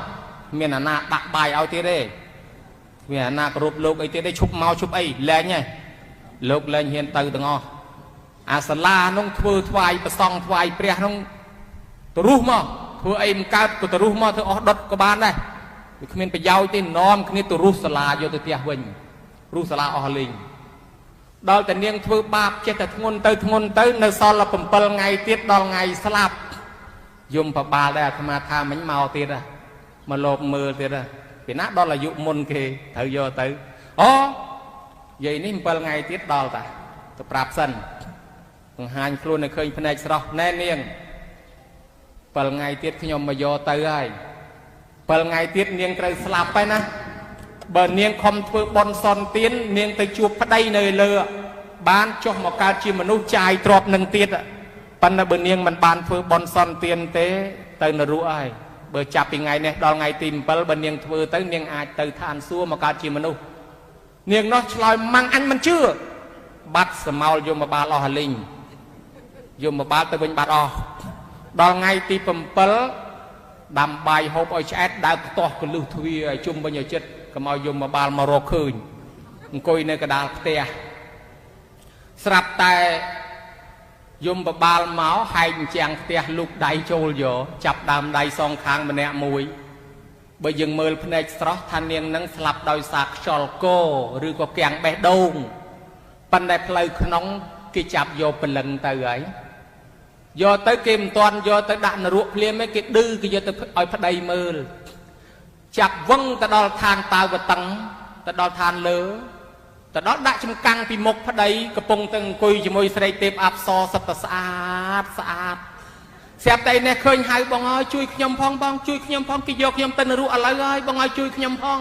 មានអាណាដាក់បាយឲ្យទៀតទេមានអាណាគោរពលោកអីទៀតទេឈប់មកឈប់អីលែងហ៎លោកលែងហ៊ានទៅទាំងអស់អាសាលានោះធ្វើថ្វាយប្រសង់ថ្វាយព្រះនោះទៅរុះមកធ្វើអីមិនកើតក៏ទៅរុះមកធ្វើអស់ដុតក៏បានដែរវាគ្មានប្រយោជន៍ទេនាំគ្នាទៅរុះសាលាយកទៅផ្ទះវិញរុះសាលាអស់លេងដល់តែនាងធ្វើបាបចេះតែធ្ងន់ទៅធ្ងន់ទៅនៅសល់7ថ្ងៃទៀតដល់ថ្ងៃស្លាប់ យំបបាលដែរអាត្មាថាមិញមកទៀតមកលោបមើលទៀតពីណាដល់អាយុមុនគេត្រូវយកទៅអូយាយនេះ7ថ្ងៃទៀតដល់តាទៅប្រាប់សិនបង្ហាញខ្លួនឲ្យឃើញភ្នែកស្រស់ណែនាង7ថ្ងៃទៀតខ្ញុំមកយកទៅហើយ7ថ្ងៃទៀតនាងត្រូវស្លាប់ហើយណាបើនាងខំធ្វើបុណ្យសន្ទាននាងទៅជួបប្តីនៅលើបានចុះមកកើតជាមនុស្សចាយទ្រព្យនឹងទៀតប៉ុន្តែបើនាងមិនបានធ្វើបុណ្យសន្ទានទេទៅនរកហើយបើចាប់ពីថ្ងៃនេះដល់ថ្ងៃទី7បើនាងធ្វើទៅនាងអាចទៅឋានសួគ៌មកកើតជាមនុស្សនាងនោះឆ្លើយម៉ាំងអញមិនជឿបាត់សមោលយមបាលអស់អាលីងយមបាលទៅវិញបាត់អស់ដល់ថ្ងៃទី7ដាំបាយហូបឲ្យឆ្អែតដើរខ្ទាស់កលឹះទ្វារឲ្យជុំវិញឲ្យចិត្តកុំឲ្យយមបាលមករកឃើញអង្គុយនៅកណ្ដាលផ្ទះស្រាប់តែយមបាលមកហែកជាងផ្ទះលូកដៃចូលយកចាប់ដើមដៃសងខាងម្នាក់មួយបើយើងមើលភ្នែកស្រស់ថានាងនឹងស្លាប់ដោយសារខ្យល់កឬក៏គាំងបេះដូងប៉ុន្តែផ្លូវក្នុងគេចាប់យកព្រលឹងទៅហើយយកទៅគេមិនទាន់យកទៅដាក់នរកភ្លាមទេគេឌឺគេយកទៅឲ្យប្តីមើលចាប់វឹងទៅដល់ឋានតាវតឹងទៅដល់ឋានលើទៅដល់ដាក់ចំកាំងពីមុខប្តីកំពុងតែអង្គុយជាមួយស្រីទេពអប្សរសិតតែស្អាតស្អាតស្រាប់តែនេះឃើញហៅបងអើយជួយខ្ញុំផងបងជួយខ្ញុំផងគេយកខ្ញុំទៅនរកឥឡូវហើយបងអើយជួយខ្ញុំផង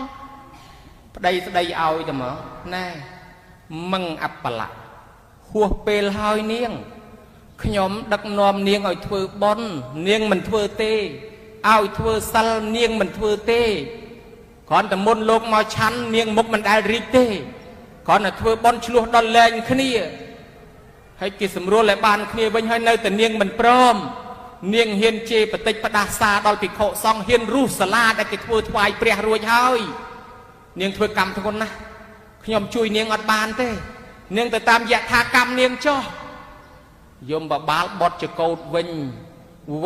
ប្តីស្ដីឲ្យទៅមកណែមឹងអបលៈហួសពេលហើយនាងខ្ញុំដឹកនាំនាងឲ្យធ្វើបុណ្យនាងមិនធ្វើទេឲ្យធ្វើសិលនាងមិនធ្វើទេគ្រាន់តែមុនលោកមកឆាន់នាងមុខមិនដែលរីកទេគ្រាន់តែធ្វើបុណ្យឆ្លោះដល់លែងគ្នាហើយគេសម្រួលឲ្យបានគ្នាវិញហើយនៅតែនាងមិនព្រមនាងហ៊ានជេរបតិចផ្ដាសាដល់ភិក្ខុសង្ឃហ៊ានរុះសាលាដែលគេធ្វើថ្វាយព្រះរួចហើយនាងធ្វើកម្មធ្ងន់ណាស់ខ្ញុំជួយនាងអត់បានទេនាងទៅតាមយថាកម្មនាងចុះយមបបាលបត់ចកោតវិញ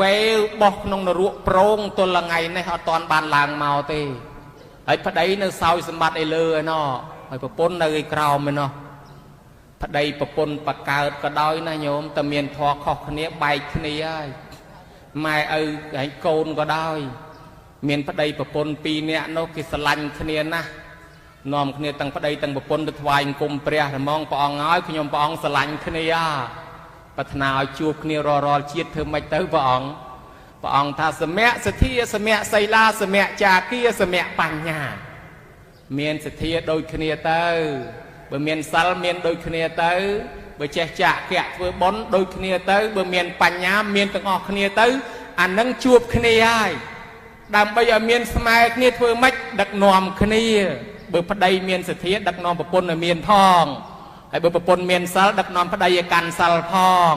វេវបោះក្នុងនរកប្រងទល់ថ្ងៃនេះអត់ទាន់បានឡើងមកទេហើយប្តីនៅសោយសម្បត្តិឯលើឯណោះហើយប្រពន្ធនៅឯក្រោមឯណោះប្តីប្រពន្ធបកើតក៏ដោយណាញោមតែមានធម៌ខុសគ្នាបែកគ្នាហើយម៉ែឪហើយកូនក៏ដោយមានប្តីប្រពន្ធពីរនាក់នោះគេស្រឡាញ់គ្នាណាស់នាំគ្នាទាំងប្តីទាំងប្រពន្ធទៅថ្វាយអង្គមព្រះហ្មងព្រះអង្គហើយខ្ញុំព្រះអង្គស្រឡាញ់គ្នាប្រាថ្នាឲ្យជួបគ្នារាល់ជាតិធ្វើម៉េចទៅព្រះអង្គព្រះអង្គថាសមៈសទ្ធាសមៈសីលាសមៈចាគាសមៈបញ្ញាមានសទ្ធាដូចគ្នាទៅបើមានសិលមានដូចគ្នាទៅបើចេះចាកៈធ្វើបុណ្យដូចគ្នាទៅបើមានបញ្ញាមានទាំងអស់គ្នាទៅអានឹងជួបគ្នាហើយដើម្បីឲ្យមានស្មើគ្នាធ្វើម៉េចដឹកនាំគ្នាបើប្តីមានសទ្ធាដឹកនាំប្រពន្ធឲ្យមានផងហើយបើប្រពន្ធមានសិលដឹកនាំប្តីឲ្យកាន់សិលផង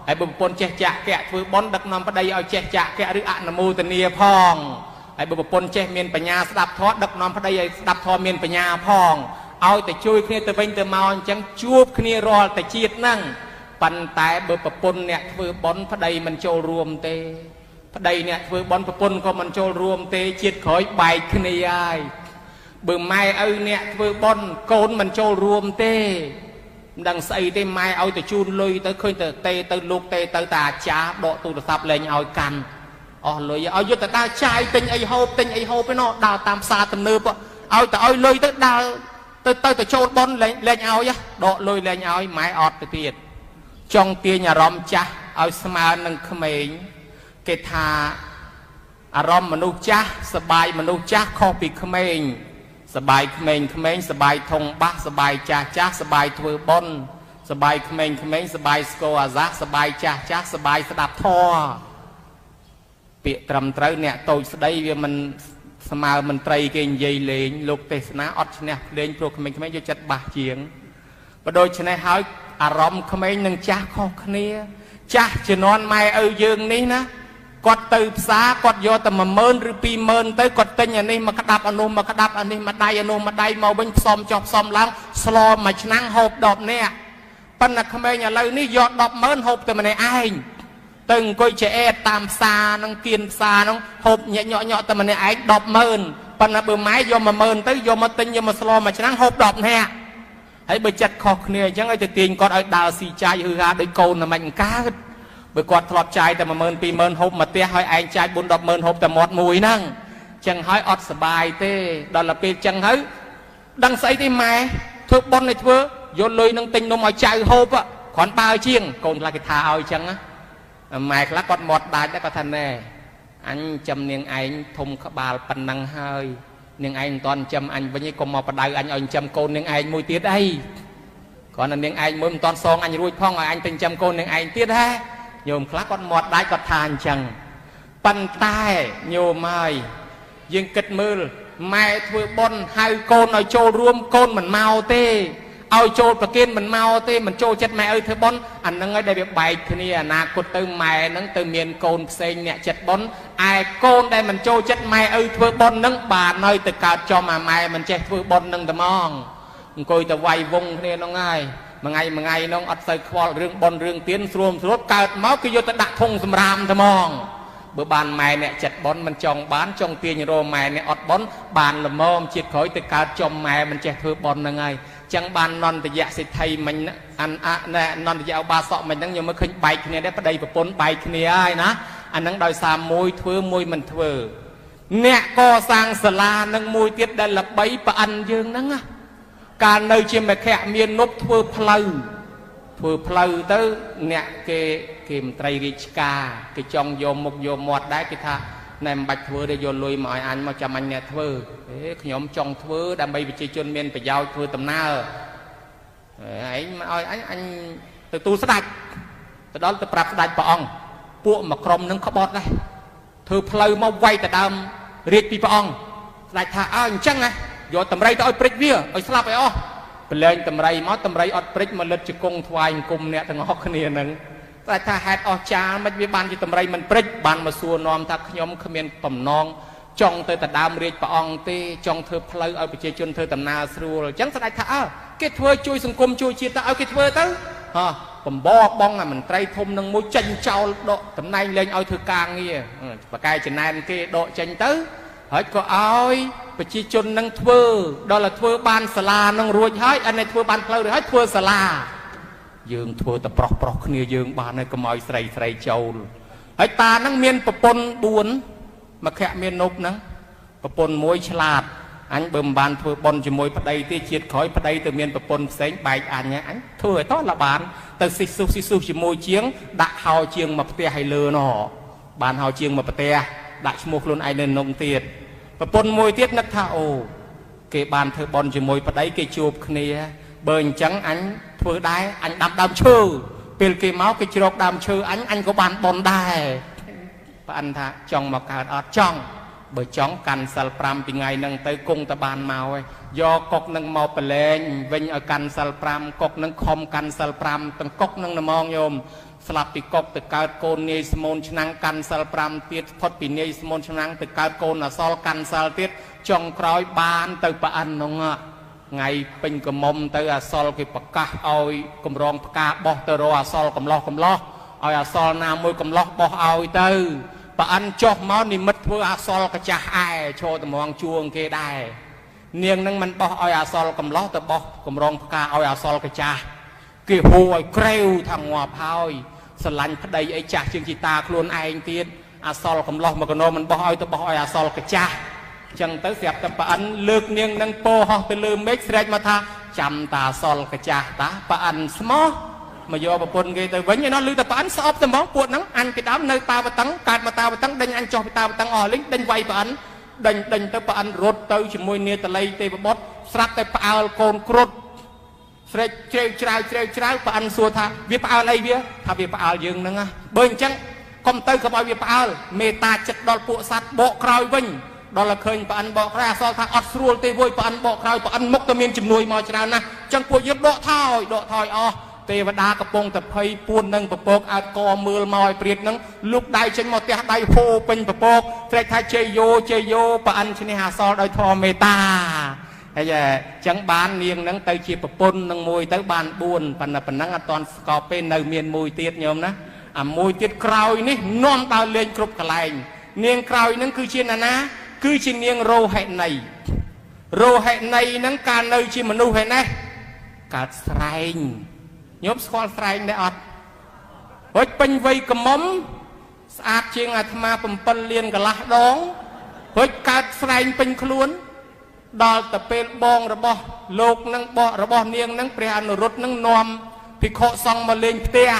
ហើយបើប្រពន្ធចេះចាកៈធ្វើបុណ្យដឹកនាំប្តីឲ្យចេះចាកៈឬអនុមោទនាផងហើយបើប្រពន្ធចេះមានបញ្ញាស្ដាប់ធម៌ដឹកនាំប្តីឲ្យស្ដាប់ធម៌មានបញ្ញាផងឲ្យតែជួយគ្នាទៅវិញទៅមកអញ្ចឹងជួបគ្នារាល់តែជាតិហ្នឹងប៉ុន្តែបើប្រពន្ធអ្នកធ្វើបុណ្យប្តីមិនចូលរួមទេប្តីអ្នកធ្វើបុណ្យប្រពន្ធក៏មិនចូលរួមទេជាតិក្រោយបែកគ្នាហើយបើម៉ែឪអ្នកធ្វើបុណ្យកូនមិនចូលរួមទេមិនដឹងស្អីទេម៉ែឲ្យទៅជូនលុយទៅឃើញទៅទេទៅលោកទេទៅតាអាចារ្យដកទូរស័ព្ទលែងឲ្យកាន់អស់លុយឲ្យយកទៅដើរចាយទិញអីហូបទិញអីហូបឯណោះដើរតាមផ្សារទំនើបឲ្យទៅឲ្យលុយទៅដើរទៅចូលបុណ្យលែងឲ្យដកលុយលែងឲ្យម៉ែអត់ទៅទៀតចង់ទាញអារម្មណ៍ចាស់ឲ្យស្មើនឹងក្មេងគេថាអារម្មណ៍មនុស្សចាស់សបាយមនុស្សចាស់ខុសពីក្មេងសបាយក្មេងក្មេងសបាយធំបាសសបាយចាស់ចាស់សបាយធ្វើបុណ្យសបាយក្មេងក្មេងសបាយស្គរអាសាសសបាយចាស់ចាស់សបាយស្ដាប់ធម៌ពាក្យត្រឹមត្រូវអ្នកតូចស្ដីវាមិនស្មើមន្ត្រីគេនិយាយលេងលោកទេសនាអត់ឈ្នះភ្លេងព្រោះក្មេងៗយកចិត្តបាសជាងបើដូច្នេះហើយអារម្មណ៍ក្មេងនិងចាស់ខុសគ្នាចាស់ជំនាន់ម៉ែឪយើងនេះណាគាត់ទៅផ្សារគាត់យកតែ10000ឬ20000ទៅគាត់ទិញអានេះមកក្តាប់អានោះមកក្តាប់អានេះមកដៃអានោះមកដៃមកវិញផ្សំចុះផ្សំឡើងស្លមួយឆ្នាំងហូប10នាក់ប៉ុន្តែក្មេងឥឡូវនេះយក100000ហូបតែម្នាក់ឯងទៅអង្គុយចែអែតតាមផ្សារនឹងគៀនផ្សារនឹងហូបញាក់ញក់ញក់តែម្នាក់ឯង100000ប៉ុន្តែបើម៉ែយក10000ទៅយកមកទិញយកមកស្លមួយឆ្នាំងហូប10នាក់ហើយបើចិត្តខុសគ្នាអញ្ចឹងឲ្យទៅទាញគាត់ឲ្យដើរស៊ីចាយហឺហាដោយកូនតែមិនកើត បើគាត់ធ្លាប់ចាយតែ10000 20000ហូបមួយផ្ទះហើយឯងចាយ4 100000ហូបតែមាត់មួយហ្នឹងចឹងហើយអត់សបាយទេដល់ទៅពេលចឹងហើយដឹងស្អីទេម៉ែធ្វើប៉ុនឲ្យធ្វើយកលុយនឹងទិញនំឲ្យចៅហូបគ្រាន់បើជាងកូនខ្លះគេថាឲ្យចឹងណាម៉ែខ្លះគាត់មាត់ដាច់ដែរគាត់ថាណែអញចាំនាងឯងធំក្បាលប៉ុណ្ណឹងហើយនាងឯងមិនតាន់ចាំអញវិញឯងកុំមកបដៅអញឲ្យចាំកូននាងឯងមួយទៀតអីគ្រាន់តែនាងឯងមួយមិនតាន់សងអញរួចផងឲ្យអញទៅចាំកូននាងឯងទៀតហ៎ញោមខ្លះគាត់មាត់ដាច់គាត់ថាអញ្ចឹងប៉ុន្តែញោមហើយយើងគិតមើលម៉ែធ្វើបុណ្យហៅកូនឲ្យចូលរួមកូនមិនមកទេឲ្យចូលប្រគិនមិនមកទេមិនចូលចិត្តម៉ែឪធ្វើបុណ្យអាហ្នឹងហើយដែលវាបែកគ្នាអនាគតទៅម៉ែហ្នឹងទៅមានកូនផ្សេងអ្នកចិត្តបុណ្យឯកូនដែលមិនចូលចិត្តម៉ែឪធ្វើបុណ្យហ្នឹងបានហើយទៅកើតចំអាម៉ែមិនចេះធ្វើបុណ្យហ្នឹងតែហ្មងអង្គុយទៅវាយវងគ្នាហ្នឹងហើយមួយថ្ងៃមួយថ្ងៃហ្នឹងអត់សូវខ្វល់រឿងបុណ្យរឿងទានស្រួលស្រួលកើតមកគឺយកទៅដាក់ធុងសម្រាមតែហ្មងបើបានម៉ែអ្នកចិត្តបុណ្យមិនចង់បានចង់ទាញរោម៉ែអ្នកអត់បុណ្យបានល្មមជាតិក្រោយទៅកើតចំម៉ែមិនចេះធ្វើបុណ្យហ្នឹងហើយចឹងបាននន្តយៈសិទ្ធិមិញអាននន្តយៈឧបាសកមិញហ្នឹងខ្ញុំមើលឃើញបែកគ្នាដែរប្តីប្រពន្ធបែកគ្នាហើយណាអាហ្នឹងដោយសារមួយធ្វើមួយមិនធ្វើអ្នកកសាងសាលានឹងមួយទៀតដែលល្បីប្អិនយើងហ្នឹងណាកាលនៅជាមគ្គមាននប់ធ្វើផ្លូវធ្វើផ្លូវទៅអ្នកគេមន្ត្រីរាជការគេចង់យកមុខយកមាត់ដែរគេថាណែមិនបាច់ធ្វើទេយកលុយមកឲ្យអញមកចាំអញអ្នកធ្វើអេខ្ញុំចង់ធ្វើដើម្បីប្រជាជនមានប្រយោជន៍ធ្វើដំណើរឯងមកឲ្យអញទៅទូលស្ដេចទៅដល់ទៅប្រាប់ស្ដេចព្រះអង្គពួកមួយក្រុមនឹងក្បត់ដែរធ្វើផ្លូវមកវាយទៅដើមរាជពីព្រះអង្គស្ដេចថាអើអញ្ចឹងណាយកតម្រៃទៅឲ្យព្រិចវាឲ្យស្លាប់ឲ្យអស់ប្រឡែងតម្រៃមកតម្រៃអត់ព្រិចមកលិតជង្គង់ថ្វាយអង្គមអ្នកទាំងអស់គ្នានឹងតែថាហេតុអស្ចារ្យមិនវាបានជាតម្រៃមិនព្រិចបានមកសួរនាំថាខ្ញុំគ្មានបំណងចង់ទៅដដើមរាជព្រះអង្គទេចង់ធ្វើផ្លូវឲ្យប្រជាជនធ្វើដំណើរស្រួលអញ្ចឹងស្ដេចថាអើគេធ្វើជួយសង្គមជួយជាតិទៅឲ្យគេធ្វើទៅហ៎បំបបងអាមន្ត្រីធំនឹងមួយចេញចោលដកតំណែងលែងឲ្យធ្វើការងារបកែចំណែនគេដកចេញទៅហើយក៏ឲ្យប្រជាជននឹងធ្វើដល់តែធ្វើបានសាលានឹងរួចហើយអានេះធ្វើបានផ្លូវរួចហើយធ្វើសាលាយើងធ្វើតែប្រុសប្រុសគ្នាយើងបានហើយកុំឲ្យស្រីស្រីចូលហើយតានឹងមានប្រពន្ធ4មគ្គមាននប់ហ្នឹងប្រពន្ធមួយឆ្លាតអញបើមិនបានធ្វើបុណ្យជាមួយប្តីទេជាតិក្រោយប្តីទៅមានប្រពន្ធផ្សេងបែកអញអញធ្វើឲ្យតលបានទៅស៊ីស៊ុះស៊ីស៊ុះជាមួយជាងដាក់ហោជាងមកផ្ទះឲ្យលើណបានហោជាងមកផ្ទះដាក់ឈ្មោះខ្លួនឯងនៅក្នុងទៀតប្រពន្ធមួយទៀតនឹកថាអូគេបានធ្វើបុណ្យជាមួយប្តីគេជួបគ្នាបើអញ្ចឹងអញធ្វើដែរអញដាំដើមឈើពេលគេមកគេជ្រកដើមឈើអញក៏បានបុណ្យដែរប្អិនថាចង់មកកើតអត់ចង់បើចង់កាន់សិល5ពីថ្ងៃហ្នឹងទៅគង់តបានមកហើយយកកុកនឹងមកប្រឡែងវិញឲ្យកាន់សិល5កុកនឹងខំកាន់សិល5ទាំងកុកនឹងហ្មងញោមស្លាប់ពីកុកទៅកើតកូននាយស្មូនឆ្នាំងកាន់សិល5ទៀតផុតពីនាយស្មូនឆ្នាំងទៅកើតកូនអសល់កាន់សិលទៀតចុងក្រោយបានទៅប្អិននោះថ្ងៃពេញកមុំទៅអសល់គេប្រកាសឲ្យកម្រងផ្កាបោះទៅរកអសល់កំឡោះកំឡោះឲ្យអសល់ណាមួយកំឡោះបោះឲ្យទៅប្អិនចុះមកនិមិត្តធ្វើអសល់កាចាស់ឯឈរតម្រងជួងគេដែរនាងនឹងមិនបោះឲ្យអសល់កំឡោះទៅបោះកម្រងផ្កាឲ្យអសល់កាចាស់គេហូឲ្យក្រេវថាងាប់ហើយស្រឡាញ់ប្តីអីចាស់ជាងជីតាខ្លួនឯងទៀតអសល់កំឡោះមកកណោមិនបោះឲ្យទៅបោះឲ្យអសល់កាចាស់ចឹងទៅស្រាប់តែប្អិនលើកនាងនឹងពោហោះទៅលើមេឃស្រែកមកថាចាំតាអសល់កាចាស់តាប្អិនស្មោះមកយកប្រពន្ធគេទៅវិញឯណោះឮតែប្អិនស្អប់តែហ្មងពួកហ្នឹងអញពីដើមនៅតាវតឹងកើតមកតាវតឹងដេញអញចុះពីតាវតឹងអស់លីងដេញវាយប្អិនដេញដេញទៅប្អិនរត់ទៅជាមួយនាតល័យទេវបុត្រស្រាប់តែផ្អើលកូនគ្រុឌស្រែកជ្រេវច្រាវជ្រេវច្រាវប្អិនសួរថាវាផ្អើលអីវាថាវាផ្អើលយើងហ្នឹងណាបើអញ្ចឹងកុំទៅកុំឲ្យវាផ្អើលមេត្តាចិត្តដល់ពួកសត្វបកក្រោយវិញដល់តែឃើញប្អិនបកក្រោយអសល់ថាអត់ស្រួលទេវយប្អិនបកក្រោយប្អិនមុខទៅមានជំនួយមកច្រើនណាស់អញ្ចឹងពួកយើងដកថយដកថយអស់ទេវតាកំពុងតែភ័យពួននឹងពពកអើតកមើលមកឲ្យព្រាតនឹងលុកដៃចេញមកផ្ទះដៃហូពេញពពកស្រែកថាជ័យយោជ័យយោប្អិនឈ្នះអសល់ដោយធម៌មេត្តាហើយអញ្ចឹងបាននាងនឹងទៅជាប្រពន្ធនឹងមួយទៅបាន4ប៉ុន្តែប៉ុណ្ណឹងអត់ទាន់ស្កប់ទេនៅមានមួយទៀតញោមណាអាមួយទៀតក្រោយនេះនាំដើរលេងគ្រប់កន្លែងនាងក្រោយនឹងគឺជាណាណាគឺជានាងរោហិនីរោហិនីនឹងកាលនៅជាមនុស្សហេណេះកើតស្រែងញោមស្គាល់ស្រែងដែរអត់ រួចពេញវ័យកមុំស្អាតជាងអាត្មា7លានកន្លះដងរួចកើតស្រែងពេញខ្លួនដល់ទៅពេលបងរបស់លោកនឹងបករបស់នាងនឹងព្រះអនុរុទ្ធនឹងនាំភិក្ខុសង្ឃមកលេងផ្ទះ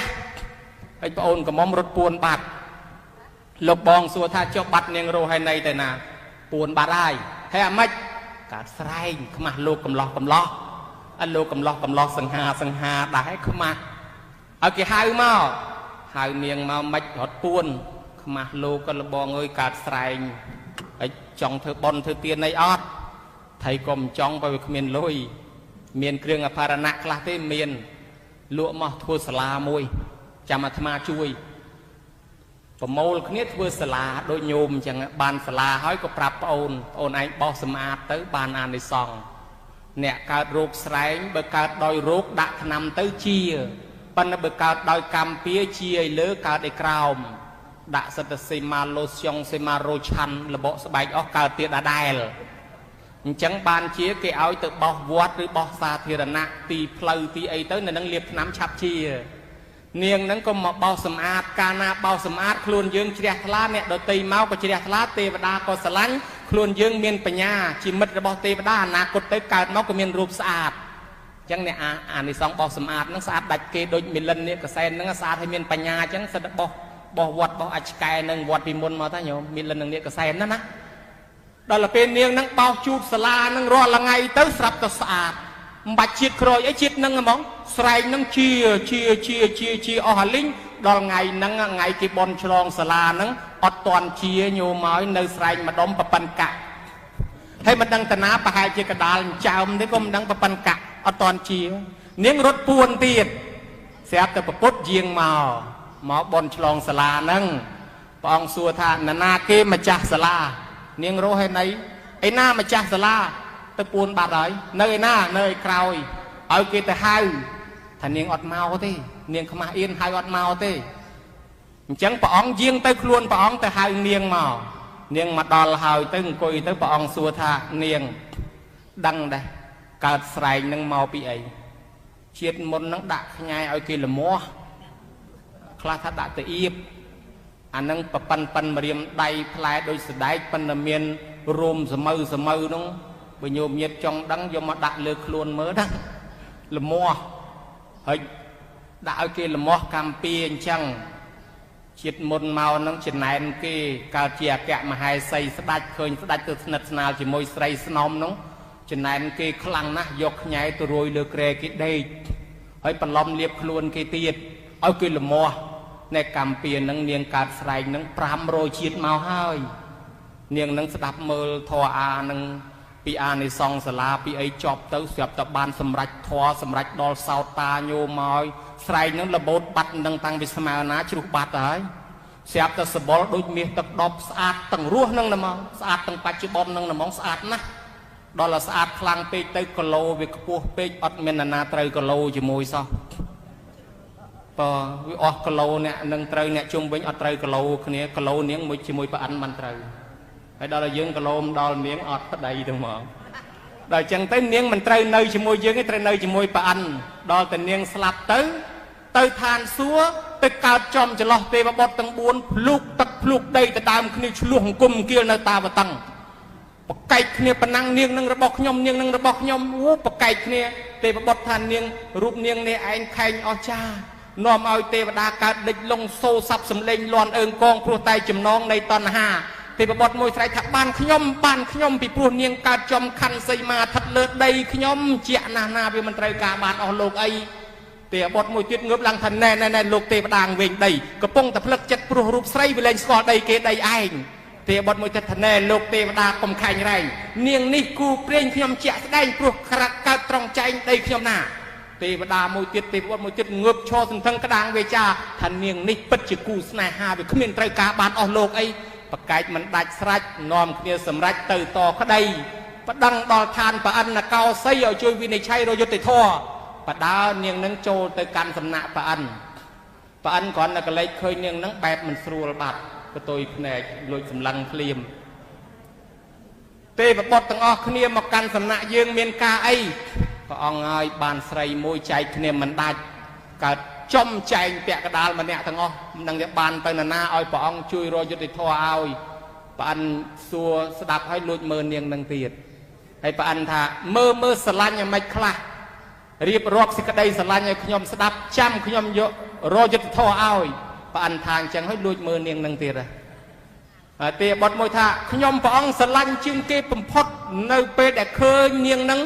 ហើយប្អូនកមុំរត់ពួនបាត់លោកបងសួរថាចុះបាត់នាងរស់ហើយណីទៅណាពួនបាត់ហើយហើយអាម៉េចកើតស្រែងខ្មាស់លោកកំឡោះកំឡោះអត់លោកកំឡោះកំឡោះសង្ហាសង្ហាដែរខ្មាស់ឲ្យគេហៅមកហៅនាងមកមិនរត់ពួនខ្មាស់លោកក៏លបងអើយកើតស្រែងហើយចង់ធ្វើបុណ្យធ្វើទានអីអត់ថៃក៏មិនចង់បើវាគ្មានលុយមានគ្រឿងអភរណៈខ្លះទេមានលក់មកធ្វើសាលាមួយចាំអាត្មាជួយប្រមូលគ្នាធ្វើសាលាដូចញោមអញ្ចឹងបានសាលាហើយក៏ប្រាប់ប្អូនប្អូនឯងបោសសម្អាតទៅបានអានិសង្សអ្នកកើតរោគស្រែងបើកើតដោយរោគដាក់ថ្នាំទៅជាប៉ុន្តែបើកើតដោយកម្មពៀជាឲ្យលើកើតឲ្យក្រោមដាក់សិតសេម៉ាឡូស្យុងសេម៉ារ៉ូឆាន់លបកស្បែកអស់កើតទៀតដដែលអញ្ចឹងបានជាគេឲ្យទៅបោះវត្តឬបោះសាធារណៈទីផ្លូវទីអីទៅនៅនឹងលាបថ្នាំឆាប់ជានាងហ្នឹងក៏មកបោសសម្អាតកាលណាបោសសម្អាតខ្លួនយើងជ្រះថ្លាអ្នកដទៃមកក៏ជ្រះថ្លាទេវតាក៏ស្រឡាញ់ខ្លួនយើងមានបញ្ញាជាមិត្តរបស់ទេវតាអនាគតទៅកើតមកក៏មានរូបស្អាតអញ្ចឹងអ្នកអានិសង្សបោសសម្អាតហ្នឹងស្អាតដាច់គេដូចមីលិននេះកសែនហ្នឹងស្អាតឲ្យមានបញ្ញាអញ្ចឹងសិតបោសបោសវត្តបោសអាចឆ្កែនឹងវត្តពីមុនមកតាញោមមីលិននឹងនេះកសែនណាណាដល់ពេលនាងហ្នឹងបោសជូតសាលាហ្នឹងរាល់ថ្ងៃទៅស្រាប់តែស្អាតមិនបាច់ជាតិក្រោយអីជាតិហ្នឹងហ្មងស្រែងហ្នឹងជាជាជាជាជាអស់អាលីងដល់ថ្ងៃហ្នឹងថ្ងៃគេបន់ឆ្លងសាលាហ្នឹងអត់តន់ជាញោមឲ្យនៅស្រែងម្ដុំប្រប៉ិនកៈហើយមិនដឹងតាណាប្រហែលជាកដាលចើមទេក៏មិនដឹងប្រប៉ិនកៈអត់តន់ជានាងរត់ពួនទៀតស្រាប់តែប្រពុតយាងមកមកបន់ឆ្លងសាលាហ្នឹងព្រះអង្គសួរថានរណាគេម្ចាស់សាលានាងរស់ហើយណីឯណាម្ចាស់សាលាទៅពួនបាត់ហើយនៅឯណានៅឯក្រោយឲ្យគេទៅហៅថានាងអត់មកទេនាងខ្មាស់អៀនហៅអត់មកទេអញ្ចឹងព្រះអង្គយាងទៅខ្លួនព្រះអង្គទៅហៅនាងមកនាងមកដល់ហើយទៅអង្គុយទៅព្រះអង្គសួរថានាងដឹងដែរកើតស្រែងនឹងមកពីអីជាតិមុននឹងដាក់ខ្ញែឲ្យគេលមាស់ខ្លះថាដាក់ទៅអៀបអានឹងប្រប៉ិនប៉ិនម្រាមដៃផ្លែដូចសដែកប៉ុន្តែមានរោមសមៅសមៅនោះបើញោមញាតចង់ដឹងយកមកដាក់លើខ្លួនមើលណាលមាស់ហើយដាក់ឲ្យគេលមាស់កម្មពៀអញ្ចឹងជាតិមុនមកនឹងចំណែនគេកើតជាអគ្គមហេសីស្ដាច់ឃើញស្ដាច់ទៅស្និទ្ធស្នាលជាមួយស្រីស្នំនោះចំណែនគេខ្លាំងណាស់យកខ្ញែទៅរយលើក្រែគេដេកហើយបន្លំលៀបខ្លួនគេទៀតឲ្យគេលមាស់នៅកម្មពៀនឹងនាងកើតស្រែងនឹង500ជាតិមកហើយនាងនឹងស្ដាប់មើលធម៌អានឹងពីអានិសង្សសាលាពីអីចប់ទៅស្រាប់តែបានសម្រេចធម៌សម្រេចដល់សោតតាញោមមកស្រែងនឹងរបូតបាត់នឹងតាំងពីស្មើណាជ្រុះបាត់ហើយស្រាប់តែសបល់ដូចមាសទឹកដប់ស្អាតទាំងរស់នឹងហ្មងស្អាតទាំងបច្ចុប្បន្ននឹងហ្មងស្អាតណាស់ដល់តែស្អាតខ្លាំងពេកទៅគីឡូវាខ្ពស់ពេកអត់មានណាត្រូវគីឡូជាមួយសោះបើវាអស់គីឡូអ្នកនឹងត្រូវអ្នកជុំវិញអត់ត្រូវគីឡូគ្នាគីឡូនាងមួយជាមួយប្រអិនមិនត្រូវហើយដល់តែយើងគីឡូមិនដល់នាងអត់ប្តីទៅហ្មងដល់អញ្ចឹងទៅនាងមិនត្រូវនៅជាមួយយើងទេត្រូវនៅជាមួយប្រអិនដល់តែនាងស្លាប់ទៅទៅឋានសួគ៌ទៅកើតចំចន្លោះទេវបុត្រទាំង4ភ្លូកទឹកភ្លូកដីទៅដើមគ្នាឆ្លោះអង្គមគៀលនៅតាវតឹងប្រកែកគ្នាប៉ុណ្ណឹងនាងនឹងរបស់ខ្ញុំនាងនឹងរបស់ខ្ញុំអូប្រកែកគ្នាទេវបុត្រថានាងរូបនាងនេះឯងខែងអស្ចារ្យនាំឲ្យទេវតាកើតដេចលងសូស័ព្ទសំលេងលន់អើងកងព្រោះតែចំណងនៃតណ្ហាទេវបុត្រមួយស្រែកថាបានខ្ញុំបានខ្ញុំពីព្រោះនាងកើតចំខណ្ឌសីមាស្ថិតលើដីខ្ញុំជាក់ណាស់ណាវាមិនត្រូវការបានអស់លោកអីទេវបុត្រមួយទៀតងើបឡើងថាណែណែណែលោកទេវតាវិញដីកំពុងតែផ្លឹកចិត្តព្រោះរូបស្រីវាលែងស្គាល់ដីគេដីឯងទេវបុត្រមួយទៀតថាណែលោកទេវតាកុំខែងរែងនាងនេះគូព្រេងខ្ញុំជាក់ស្ដែងព្រោះក្រាក់កើតត្រង់ចែងដីខ្ញុំណាទេវតាមួយទៀតទេវបុត្រមួយទៀតងើបឈរសន្ធឹងក្តាងវេចាថានាងនេះពិតជាគូស្នេហាវាគ្មានត្រូវការបានអស់លោកអីប្រកែកមិនដាច់ស្រេចនាំគ្នាសម្រេចទៅតក្តីប្តឹងដល់ឋានប្រអិនកោសីឲ្យជួយវិនិច្ឆ័យរយុត្តិធម៌បដើនាងនឹងចូលទៅកាន់សំណាក់ប្រអិនប្រអិនគ្រាន់តែកលេចឃើញនាងនឹងបែបមិនស្រួលបាត់កតុយភ្នែកលួចសម្លឹងភ្លាមទេវបុត្រទាំងអស់គ្នាមកកាន់សំណាក់យើងមានការអីព្រះអង្គហើយបានស្រីមួយចែកគ្នាមិនដាច់កើត ចំចែងពាក់កដាលម្នាក់ទាំងអស់មិនដឹងจะបានទៅនរណាឲ្យព្រះអង្គជួយរកយុត្តិធម៌ឲ្យព្រះអិនសួរស្ដាប់ឲ្យលួចមើលនាងនឹងទៀតហើយព្រះអិនថាមើលស្រឡាញ់យ៉ាងម៉េចខ្លះរៀបរាប់សេចក្តីស្រឡាញ់ឲ្យខ្ញុំស្ដាប់ចាំខ្ញុំយករកយុត្តិធម៌ឲ្យព្រះអិនថាអញ្ចឹងឲ្យលួចមើលនាងនឹងទៀតហើយទេបុត្រមួយថាខ្ញុំព្រះអង្គស្រឡាញ់ជាងគេបំផុតនៅពេលដែលឃើញនាងនឹង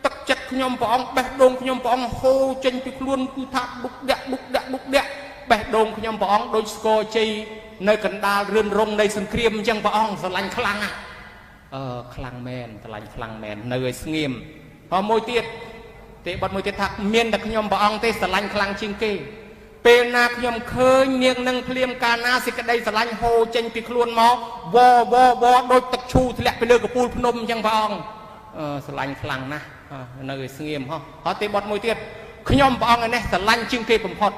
ទឹកចិត្តខ្ញុំព្រះអង្គបេះដូងខ្ញុំព្រះអង្គហូរចេញពីខ្លួនគឺថាបុកដាក់បុកដាក់បុកដាក់បេះដូងខ្ញុំព្រះអង្គដូចស្គរជ័យនៅកណ្ដាលរឿនរងនៃសង្គ្រាមអញ្ចឹងព្រះអង្គស្រឡាញ់ខ្លាំងណាស់ខ្លាំងមែនស្រឡាញ់ខ្លាំងមែននៅឲ្យស្ងៀមហើយមួយទៀតទេបុត្រមួយទៀតថាមានតែខ្ញុំព្រះអង្គទេស្រឡាញ់ខ្លាំងជាងគេពេលណាខ្ញុំឃើញនាងនឹងភ្លាមកាលណាសេចក្តីស្រឡាញ់ហូរចេញពីខ្លួនមកវវវដូចទឹកឈូធ្លាក់ពីលើកពូលភ្នំអញ្ចឹងព្រះអង្គស្រឡាញ់ខ្លាំងណាស់នៅឲ្យស្ងៀមហោះហើយទេបុត្រមួយទៀតខ្ញុំព្រះអង្គឯនេះស្រឡាញ់ជាងគេបំផុត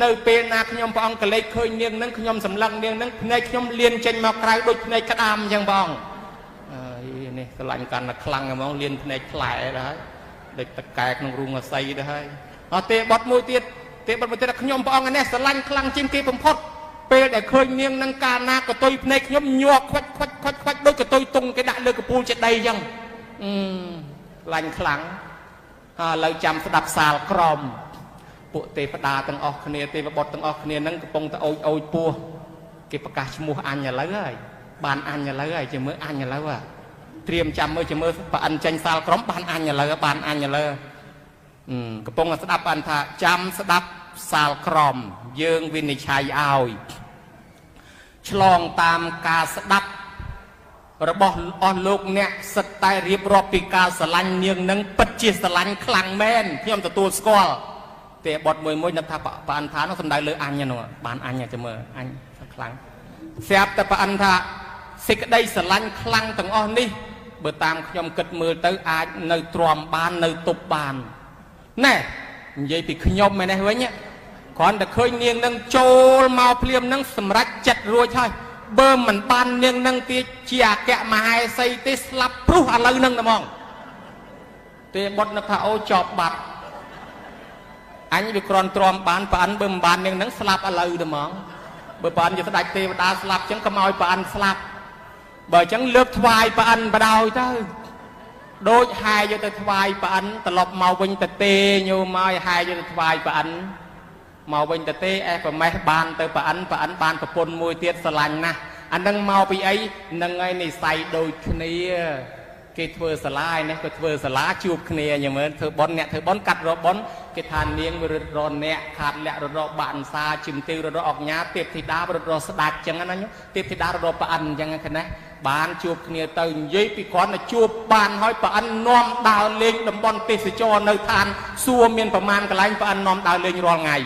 នៅពេលណាខ្ញុំព្រះអង្គកលេចឃើញនាងនឹងខ្ញុំសម្លឹងនាងនឹងភ្នែកខ្ញុំលៀនចេញមកក្រៅដូចភ្នែកក្តាមអញ្ចឹងព្រះអង្គនេះស្រឡាញ់កាន់តែខ្លាំងហ្មងលៀនភ្នែកផ្លែដែរហើយដូចតកែក្នុងរូងអស័យដែរហើយអត់ទេបុត្រមួយទៀតទេបុត្រមួយទៀតខ្ញុំព្រះអង្គឯនេះស្រឡាញ់ខ្លាំងជាងគេបំផុតពេលដែលឃើញនាងនឹងកាលណាកតុយភ្នែកខ្ញុំញ័រខ្វាច់ខ្វាច់ខ្វាច់ខ្វាច់ដូចកតុយតុងគេដាក់លើកពូលចេតិយអញ្ចឹងឡាញ់ខ្លាំងហើយឥឡូវចាំស្ដាប់សាលក្រមពួកទេវតាទាំងអស់គ្នាទេវបុត្រទាំងអស់គ្នានឹងកំពុងតែអូចអូចពោះគេប្រកាសឈ្មោះអញឥឡូវហើយបានអញឥឡូវហើយជាមើលអញឥឡូវត្រៀមចាំមើលជាមើលប្រអិនចេញសាលក្រមបានអញឥឡូវបានអញឥឡូវកំពុងតែស្ដាប់បានថាចាំស្ដាប់សាលក្រមយើងវិនិច្ឆ័យឲ្យឆ្លងតាមការស្ដាប់របស់អស់លោកអ្នកសិតតែរៀបរាប់ពីការស្រឡាញ់នាងនឹងពិតជាស្រឡាញ់ខ្លាំងមែនខ្ញុំទទួលស្គាល់ទេបុត្រមួយមួយនឹកថាប្រអិនថានោះសំដៅលើអញនោះបានអញចាំមើលអញខ្លាំងស្រាប់តែប្រអិនថាសេចក្តីស្រឡាញ់ខ្លាំងទាំងអស់នេះបើតាមខ្ញុំគិតមើលទៅអាចនៅទ្រាំបាននៅទប់បានណែនិយាយពីខ្ញុំឯនេះវិញគ្រាន់តែឃើញនាងនឹងចូលមកភ្លាមនឹងសម្រេចចិត្តរួចហើយបើមិនបាននាងនឹងទៀតជាអគ្គមហេសីទេស្លាប់ព្រោះឥឡូវនឹងតែហ្មងទេបុត្រនឹកថាអូចប់បាត់អញវាគ្រាន់ទ្រាំបានប្រអិនបើមិនបាននាងនឹងស្លាប់ឥឡូវតែហ្មងបើប្រអិនជាស្ដេចទេវតាស្លាប់ចឹងកុំឲ្យប្រអិនស្លាប់បើចឹងលើកថ្វាយប្រអិនបដ ாய் ទៅដូចហែយកទៅថ្វាយប្រអិនត្រឡប់មកវិញទៅទេញោមឲ្យហែយកទៅថ្វាយប្រអិនមកវិញទៅទេអេប្រមេះបានទៅប្រអិនប្រអិនបានប្រពន្ធមួយទៀតស្រឡាញ់ណាស់អានឹងមកពីអីនឹងឯនិស័យដូចគ្នាគេធ្វើសាលាឯនេះក៏ធ្វើសាលាជួបគ្នាញមើលធ្វើប៉ុនអ្នកធ្វើប៉ុនកាត់រកប៉ុនគេថានាងរត់រអ្នកខាតលាក់រត់របាក់អន្សាជំទាវរត់រអុកញ៉ាទេពធីតារត់រស្ដាច់ចឹងណាទេពធីតារត់ប្រអិនចឹងណាបានជួបគ្នាទៅនិយាយពីគ្រាន់តែជួបបានហើយប្រអិននាំដើរលេងតំបន់ទេសចរនៅឋានសួគ៌មានប្រមាណកន្លែងប្រអិននាំដើរលេងរាល់ថ្ងៃ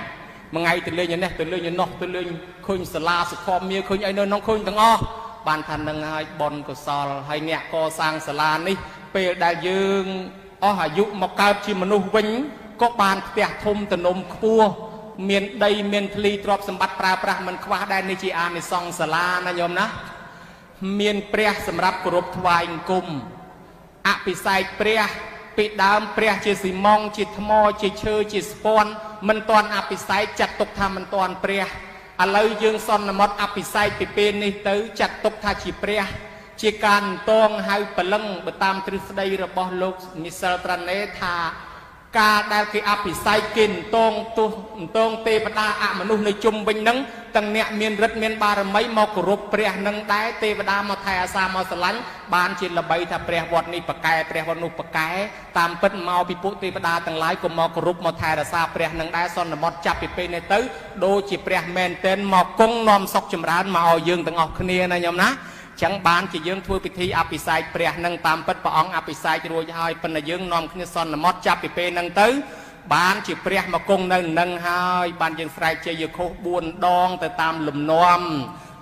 មួយថ្ងៃទៅលេងឯនេះទៅលេងឯនោះទៅលេងឃើញសាលាសុខមាឃើញអីនៅក្នុងឃើញទាំងអស់បានថានឹងហើយបុណ្យកុសលហើយអ្នកកសាងសាលានេះពេលដែលយើងអស់អាយុមកកើតជាមនុស្សវិញក៏បានផ្ទះធំទំនំខ្ពស់មានដីមានធ្លីទ្រព្យសម្បត្តិប្រើប្រាស់មិនខ្វះដែរនេះជាអានិសង្សសាលាណាញោមណាមានព្រះសម្រាប់គោរពថ្វាយអង្គមអភិសេកព្រះពីដើមព្រះជាស៊ីម៉ងជាថ្មជាឈើជាស្ពាន់មិនទាន់អភិសេកចាត់ទុកថាមិនទាន់ព្រះឥឡូវយើងសន្មត់អភិសេកពីពេលនេះទៅចាត់ទុកថាជាព្រះជាការអន្តងហៅព្រលឹងបើតាមទ្រឹស្ដីរបស់លោកមីសែលត្រាណេថាការដែលគេអភិសេកគេអន្តងទោះអន្តងទេវតាអមនុស្សនៅជុំវិញនឹងទាំងអ្នកមានឫទ្ធិមានបារមីមកគោរពព្រះនឹងដែរទេវតាមកថែអាសាមកស្រឡាញ់បានជាល្បីថាព្រះវត្តនេះប្រកែព្រះវត្តនោះប្រកែតាមពិតមកពីពួកទេវតាទាំងឡាយក៏មកគោរពមកថែរក្សាព្រះនឹងដែរសន្មត់ចាប់ពីពេលនេះទៅដូចជាព្រះមែនទែនមកគង់នាំសុខចម្រើនមកឲ្យយើងទាំងអស់គ្នាណាញោមណាចឹងបានជាយើងធ្វើពិធីអភិសេកព្រះនឹងតាមពិតព្រះអង្គអភិសេករួចហើយប៉ុន្តែយើងនាំគ្នាសន្មត់ចាប់ពីពេលហ្នឹងទៅបានជាព្រះមកគង់នៅនឹងហើយបានយើងស្រែកជ័យឃោស4ដងទៅតាមលំនាំ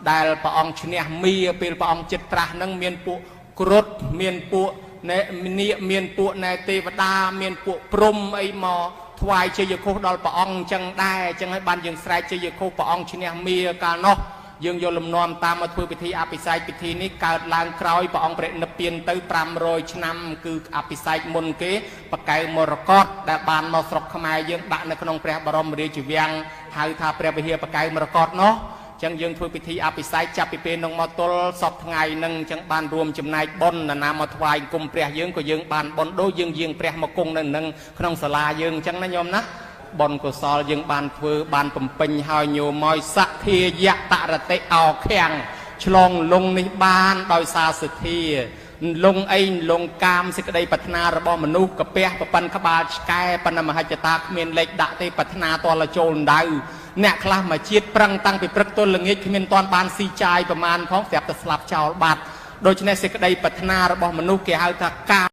ដែលព្រះអង្គឈ្នះមាពេលព្រះអង្គចិត្តត្រាស់នឹងមានពួកគ្រុឌមានពួកណែនាគមានពួកណែទេវតាមានពួកព្រំអីមកថ្វាយជ័យឃោសដល់ព្រះអង្គចឹងដែរចឹងហើយបានយើងស្រែកជ័យឃោសព្រះអង្គឈ្នះមាកាលនោះ យើងយកលំនាំតាមមកធ្វើពិធីអភិសេកពិធីនេះកើតឡើងក្រោយព្រះអង្គព្រះនិព្វានទៅ500ឆ្នាំគឺអភិសេកមុនគេបកែវមរកតដែលបានមកស្រុកខ្មែរយើងដាក់នៅក្នុងព្រះបរមរាជវាំងហៅថាព្រះវិហារបកែវមរកតនោះចឹងយើងធ្វើពិធីអភិសេកចាប់ពីពេលនោះមកទល់សពថ្ងៃនឹងចឹងបានរួមចំណែកបុណ្យណាមកថ្វាយគុំព្រះយើងក៏យើងបានបុណ្យដូចយើងយាងព្រះមកគង់នៅនឹងក្នុងសាលាយើងចឹងណាញោមណាបុណ្យកុសលយើងបានធ្វើបានបំពេញហើយញោមឲ្យសទ្ធាយតរតិអោខាំងឆ្លងលងនេះបានដោយសារសទ្ធាលងអីលងកាមសេចក្តីប្រាថ្នារបស់មនុស្សកាពះប្រប៉ិនក្បាលឆ្កែប៉ុន្តែមហិច្ឆតាគ្មានលេខដាក់ទេប្រាថ្នាតលចូលដៅអ្នកខ្លះមកជាតិប្រឹងតាំងពីព្រឹកទល់ល្ងាចគ្មានតាន់បានស៊ីចាយប្រមាណផងស្រាប់តែស្លាប់ចោលបាត់ដូច្នេះសេចក្តីប្រាថ្នារបស់មនុស្សគេហៅថាកា